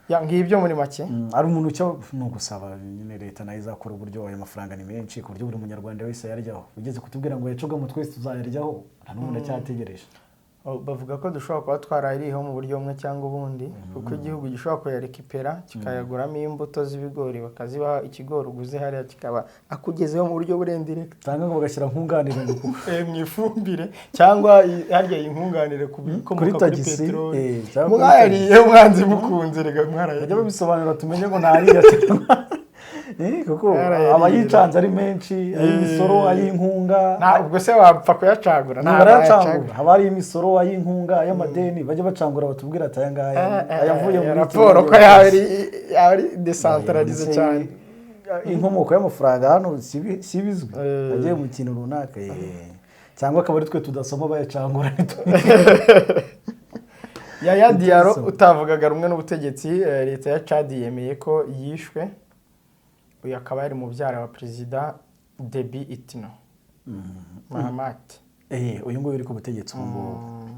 Ya, ngibyo muri make. Ari umuntu icyo ni ugusaba nyine leta nayo izakora uburyo ayo mafaranga ni menshi, ku buryo buri munyarwanda wese ayaryaho. Ugeze kutubwira ngo yacugamo, twese tuzayaryaho, nta n'umuntu acyategereje. Oh, bavuga ko dushobora kuba twarayiriho mu buryo bumwe cyangwa ubundi, kuko igihugu gishobora kuyarekipera kikayaguramo imbuto z'ibigori, bakazibaha. Ikigori uguze hariya kikaba akugezeho mu buryo buri indirect. Cyangwa ngo bagashyira nkunganire ngo Mu ifumbire cyangwa harya iyi nkunganire ku bikomoka Kuri kuri tagisi, peteroli. cyangwa kuri Mwayariye mwanze mukunze rega, bajya mwarayariye. babisobanura tumenye ngo ntariya cyangwa kuko Yarayariye. aba yicanze ari menshi, ay'imisoro, ay'inkunga. Nta ubwo se wapfa kuyacagura? Ntabwo Barayacangura. wayacagura. Haba hari imisoro, ay'inkunga, ay'amadeni. Bajya bacangura batubwira ati aya ngaya ayavuye muri iki Raporo ko yaba ari décentralisé cyane. Inkomoko y'amafaranga hano si ibizwi, agiye mu kintu runaka, cyangwa akaba ari twe tudasoma bayacangura ntitumenye. Yaya Diallo Ntitubisome. utavugaga rumwe n'ubutegetsi, leta ya Chad yemeye ko yishwe. Uyu akaba yari mubyara wa perezida Deby Itno Mahamat. Uyu nguyu uri ku butegetsi ubu ngubu,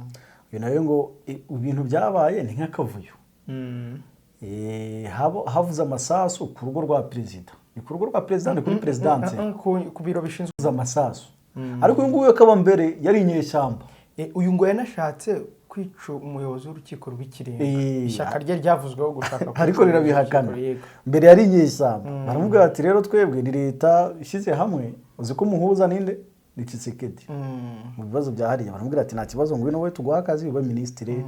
uyu nawe ngo ibintu byabaye ni nk'akavuyo. Havuze amasasu ku rugo rwa perezida, ni ku rugo rwa perezida, ni kuri perezidanse. Ku biro bishinzwe Havuze amasasu, ariko uyu nguyu akaba mbere yari inyeshyamba. Uyu ngo yanashatse kwica umuyobozi w'urukiko rw'Ikirenga. Ishyaka rye ryavuzweho gushaka kwica Ariko umuyobozi rirabihakana. w'urukiko, yego. Mbere yari inyeshyamba, baramubwira bati rero twebwe ni leta ishyize hamwe, uzi ko umuhuza ninde? Ni Tshisekedi mu bibazo bya hariya. Baramubwira ati nta kibazo, ngwino wowe tuguhe akazi ube minisitiri,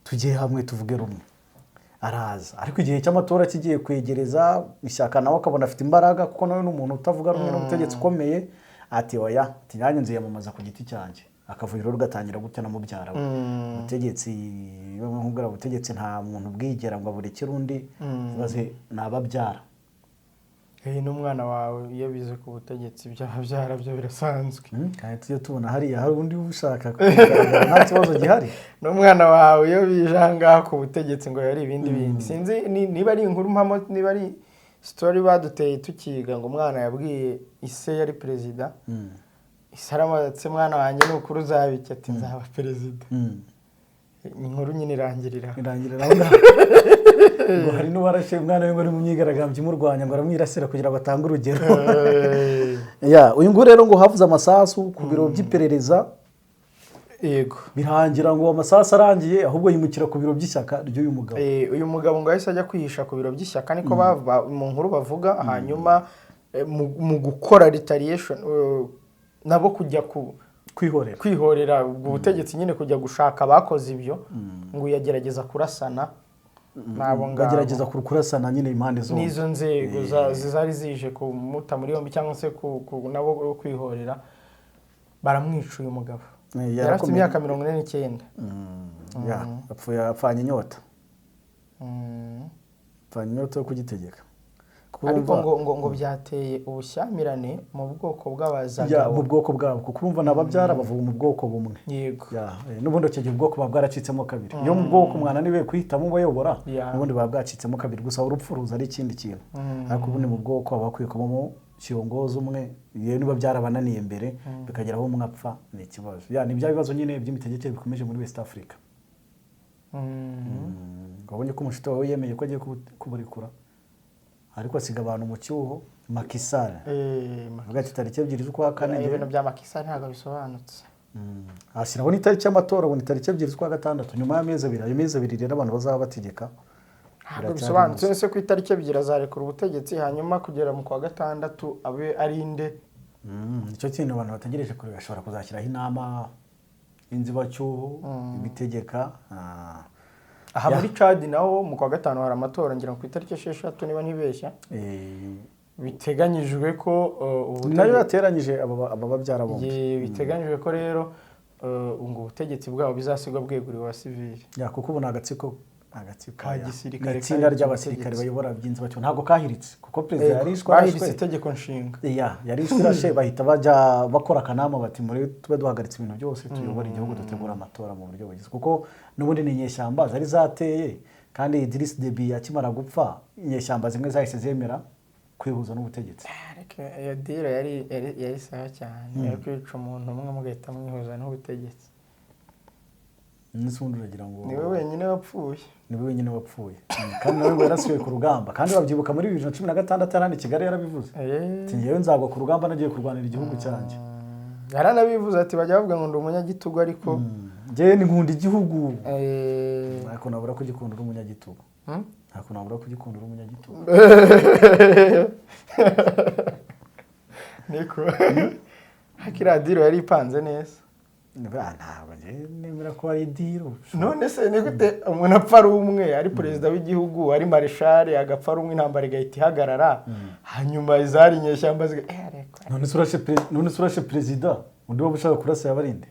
tujye hamwe tuvuge rumwe. Araza, ariko igihe cy'amatora kigiye kwegereza, ishyaka nawe akabona afite imbaraga, kuko nawe ni umuntu utavuga rumwe n'ubutegetsi ukomeye, ati oya, ati nanjye nziyamamaza ku giti cyanjye. Akavuyo rero gatangira gutya na mubyara we. Ubutegetsi, nkubwira, ubutegetsi nta muntu ubwigera ngo aburekere undi. Ibaze ni ababyara. N'umwana wawe iyo bize ku butegetsi byaba byo birasanzwe. Kandi tujye tubona hariya hari undi ushaka kugaragara, nta kibazo gihari. N'umwana wawe iyo bije aha ngaha ku butegetsi ngo yari ibindi bindi, sinzi niba ari inkuru mpamo, niba ari story baduteye tukiga, ngo umwana yabwiye ise, yari perezida, ise aramubaza, "Mwana wanjye, ni ukuri uzaba iki?" Ati "Nzaba perezida." Inkuru nyine irangirira aho. Irangirira aho ngaho. Ngo hari n'uwarashe umwana we ngo ari mu myigaragambyo imurwanya, ngo aramwirasira kugira ngo atange urugero. Ya, uyu nguyu rero ngo havuze amasasu ku biro by'iperereza, birangira ngo amasasu arangiye, ahubwo yimukira ku biro by'ishyaka ry'uyu mugabo. Uyu mugabo ngo yahise ajya kwihisha ku biro by'ishyaka, niko mu nkuru bavuga. Hanyuma mu gukora retaliation, nabo kujya ku kwihorera. Kwihorera ubwo butegetsi nyine, kujya gushaka abakoze ibyo, ngo yagerageza kurasana n'abo ngabo. Bagerageza kurasana nyine impande zombi. N'izo nzego zari zije kumuta muri yombi cyangwa se nabo kwihorera, baramwica uyu mugabo. Yari afite yarakomeye. imyaka 49. Ya, apfuye apfanye inyota, apfanye inyota yo kugitegeka. Kuko Ariko urumva- ngo byateye ubushyamirane mu bwoko Ya, bw'abazagabo. mu bwoko bwabo, kuko urumva n'ababyara bavuga mu bwoko bumwe. Ya, n'ubundi icyo gihe ubwoko buba bwaracitsemo kabiri. Iyo mu bwoko mwananiwe guhitamo ubayobora, n'ubundi buba bwacitsemo kabiri. Gusa urupfu ruza ari ikindi kintu, ariko ubundi mu bwoko haba hakwiye kubamo kiyongozi umwe. Iyo niba byarabananiye mbere bikagera aho umwe apfa, ni ikibazo. Ya, ni bya bibazo nyine by'imitegekere bikomeje muri West Africa. Wabonye ko umushuti wawe yemeye ko agiye kuburekura, ariko asiga abantu mu cyuho, Macky Sall. Avuga ati tariki 2 z'ukwa kane Ibintu bya Macky Sall ntabwo bisobanutse. Ashyiraho n'itariki y'amatora ngo ni tariki 2 z'ukwa gatandatu, nyuma y'amezi 2. Ayo mezi 2 rero abantu bazaba bategeka Ntabwo biracyari bisobanutse. Ese ku itariki 2 azarekura ubutegetsi, hanyuma kugera mu kwa gatandatu abe ari nde? Nicyo kintu abantu bategereje kureba, ashobora kuzashyiraho inama y'inzibacyuho ibitegeka. Aha muri Chad naho mu kwa gatanu hari amatora, ngira ngo ku itariki 6 niba ntibeshya. Biteganyijwe ko Nayo yateranyije aba babyara bombi. Biteganyijwe ko rero ngo ubutegetsi bwabo bizasigwa bweguriwe abasivili. Ya, kuko ubu ni agatsiko Ka gisirikare ni itsinda kari ry'abasirikare ubutegetsi. bayobora by'inzibacyuho, ntabwo kahiritse kuko perezida yarishwe Bahiritse arashwe. itegeko nshinga. Ya, yarishwe irashe, bahita bajya bakora akanama bati muri tube duhagaritse ibintu byose, tuyobora igihugu, dutegura amatora mu buryo bugize, kuko n'ubundi ni inyeshyamba zari zateye, kandi Idriss Deby akimara gupfa inyeshyamba zimwe zahise zemera kwihuza n'ubutegetsi. Ariko iyo deal yari sawa cyane yo kwica umuntu umwe mugahita mwihuza n'ubutegetsi. Ndetse ubundi uragira ngo Niwe wenyine wapfuye. Niwe wenyine wapfuye. Kandi nawe ngo yarasuye ku rugamba, kandi babyibuka muri 2016 yarandi Kigali yarabivuze ati njyewe nzagwa ku rugamba nagiye kurwanira igihugu cyanjye. Yaranabivuze ati bajya bavuga ngo ndi umunyagitugu, ariko Njyewe ni nkunda igihugu. Ntabwo nabura kugikunda uri umunyagitugu. Ntabwo nabura kugikunda uri umunyagitugu. Niko hakiriya deal yari ipanze neza. Ntabwo njyewe nemera ko ari deal. None se ni gute umuntu apfa ari umwe, ari perezida w'igihugu, ari mareshali, agapfa ari umwe, intambara igahita ihagarara, hanyuma izari inyeshyamba ariko None se urashe perezida, undi waba ushaka kurasa yabarinde?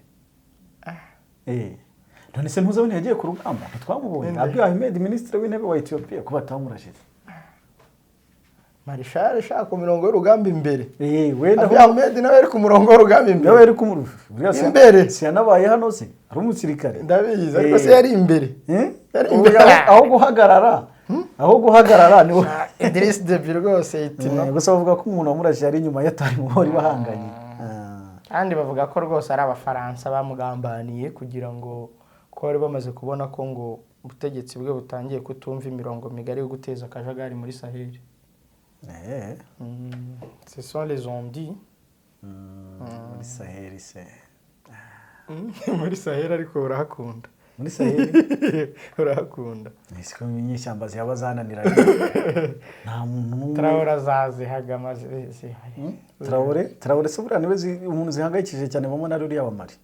None se ntuzabone yagiye ku rugamba, ntitwamubonye? Ninde? Abiy Ahmed, minisitiri w'intebe wa Ethiopia, ko batamurashije? Mareshali ashaka ku mirongo y'urugamba imbere. Wenda Abiy Ahmed nawe ari ku murongo w'urugamba imbere. Nawe yari ku buriya Imbere. Si yanabaye hano se ari umusirikare? Ndabizi, ariko se yari imbere. Yari imbere. Aho guhagarara niwe. Idriss Deby rwose itino. Gusa bavuga ko umuntu wamurashije ari inyuma y'atari mu bari bahanganye. Kandi bavuga ko rwose ari Abafaransa bamugambaniye, kugira ngo ko bari bamaze kubona ko ngo ubutegetsi bwe butangiye kutumva imirongo migari yo guteza akajagari muri Sahel. Ce sont les on-dit. Muri Sahel se? Muri Sahel, ariko urahakunda. Muri Sahel. Urahakunda. Ese ko inyeshyamba zihaba zananiranye, nta muntu n'umwe? Traore azazihagama zihari. Traore se buriya niwe umuntu zihangayikishije cyane, bamwe na ruriya wa Mali.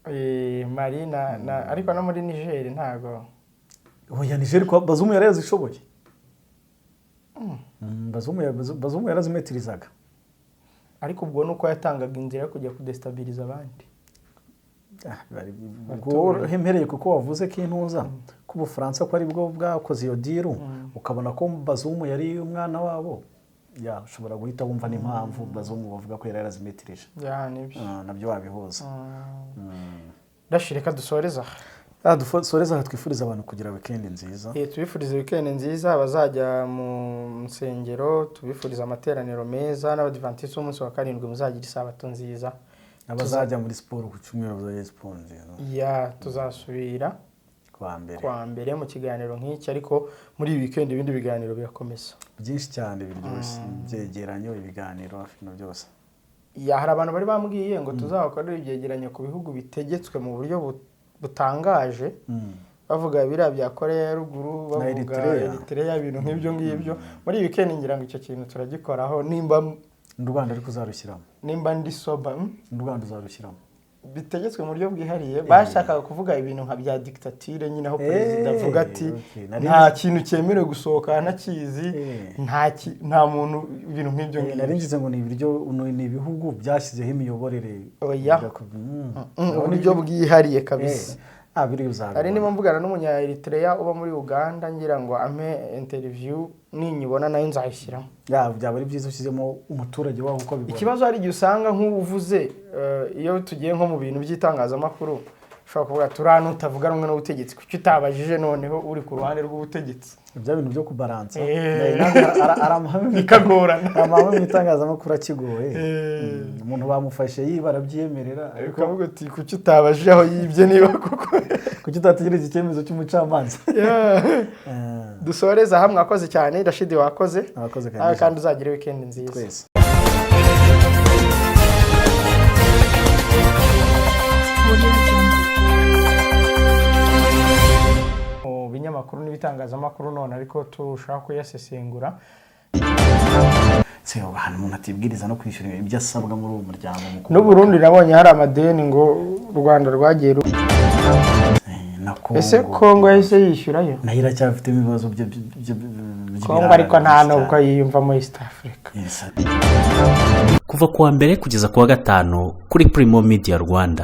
Mali na ariko no muri Niger ntago. Oya, Niger kwa Bazoum yari yazishoboye. Bazoum yarazimetirizaga. Ariko ubwo nuko yatangaga inzira yo kujya kudestabiliza abandi. Ubwo mpereye kuko wavuze ko intuza ko Ubufaransa ko ari bwo bwakoze iyo deal, ukabona ko Bazoum yari umwana wabo, ya ushobora guhita wumva n'impamvu Bazoum bavuga ko yari yarazimetirije. Ya, nibyo. Nabyo wabihuza. Rashi, reka dusoreze aha. Dusoreze aha, twifuriza abantu kugira weekend nziza. Tubifurize weekend nziza, abazajya mu nsengero tubifuriza amateraniro meza, n'Abadivantisiti b'umunsi wa karindwi muzagira isabato nziza. Abazajya muri siporo ku cyumweru bazajya siporo nziza. Ya, tuzasubira Kuwa mbere. Kuwa mbere mu kiganiro nk'iki, ariko muri iyi weekend ibindi biganiro birakomeza. Byinshi cyane biryoshye, ibyegeranyo, ibiganiro, ibintu byose. Ya, hari abantu bari bambwiye ngo tuzabakorere ibyegeranyo ku bihugu bitegetswe mu buryo butangaje, bavuga biriya bya Korea ya Ruguru, Na bavuga Eritrea. Eritrea, ibintu nk'ibyo ngibyo. Muri iyi weekend ngira ngo icyo kintu turagikoraho nimba N'u Rwanda ariko uzarushyiramo. Nimba ndi soba? N'u Rwanda uzarushyiramo. Bitegetswe mu buryo bwihariye, bashakaga kuvuga ibintu nka bya dictature nyine, aho perezida avuga ati nta kintu cyemerewe gusohoka ntakizi, nta muntu, ibintu nk'ibyo ngibyo. Nari ngize ngo ni ibiryo, ni ibihugu byashyizeho imiyoborere. Oya. Uburyo bwihariye kabisa. Biri uzabibona. Hari niba mvugana n'umunya Eritrea uba muri Uganda, ngira ngo ampe interview, ninyibona nayo nzayishyiramo. Ya, byaba ari byiza ushyizemo umuturage waho uko abibona. Ikibazo, hari igihe usanga nk'uvuze, iyo tugiye nko mu bintu by'itangazamakuru, ushobora kuvuga ati uriya nutavuga rumwe n'ubutegetsi, kuki utabajije noneho uri ku ruhande rw'ubutegetsi? Bya bintu byo kubaransa. Ari amahame Bikagorana. Ari amahame mu itangazamakuru akigoye. Umuntu bamufashe yiba arabyemerera, ariko ukavuga uti kuki utabajije aho yibye niba koko kuki utategereza icyemezo cy'umucamanza? Yeah. Dusoreze aha, mwakoze cyane. Rashidi, wakoze. Abakoze. Nawe kandi uzagire weekend nziza. Twese. Audio Jungle. Mu binyamakuru n'ibitangazamakuru none ariko turushaho kuyasesengura. Se ahantu umuntu atibwiriza no kwishyura ibyo asabwa muri uwo muryango mu N'u Burundi nabonye hari amadeni ngo u Rwanda rwagiye na Kongo. Ese Kongo yahise yishyurayo? Nayo iracyafitemo ibibazo Kongo ariko nta by'ibirara. nubwo yiyumvamo East Africa. Yes. Kuva ku wa mbere kugeza ku wa gatanu kuri Primo Media Rwanda.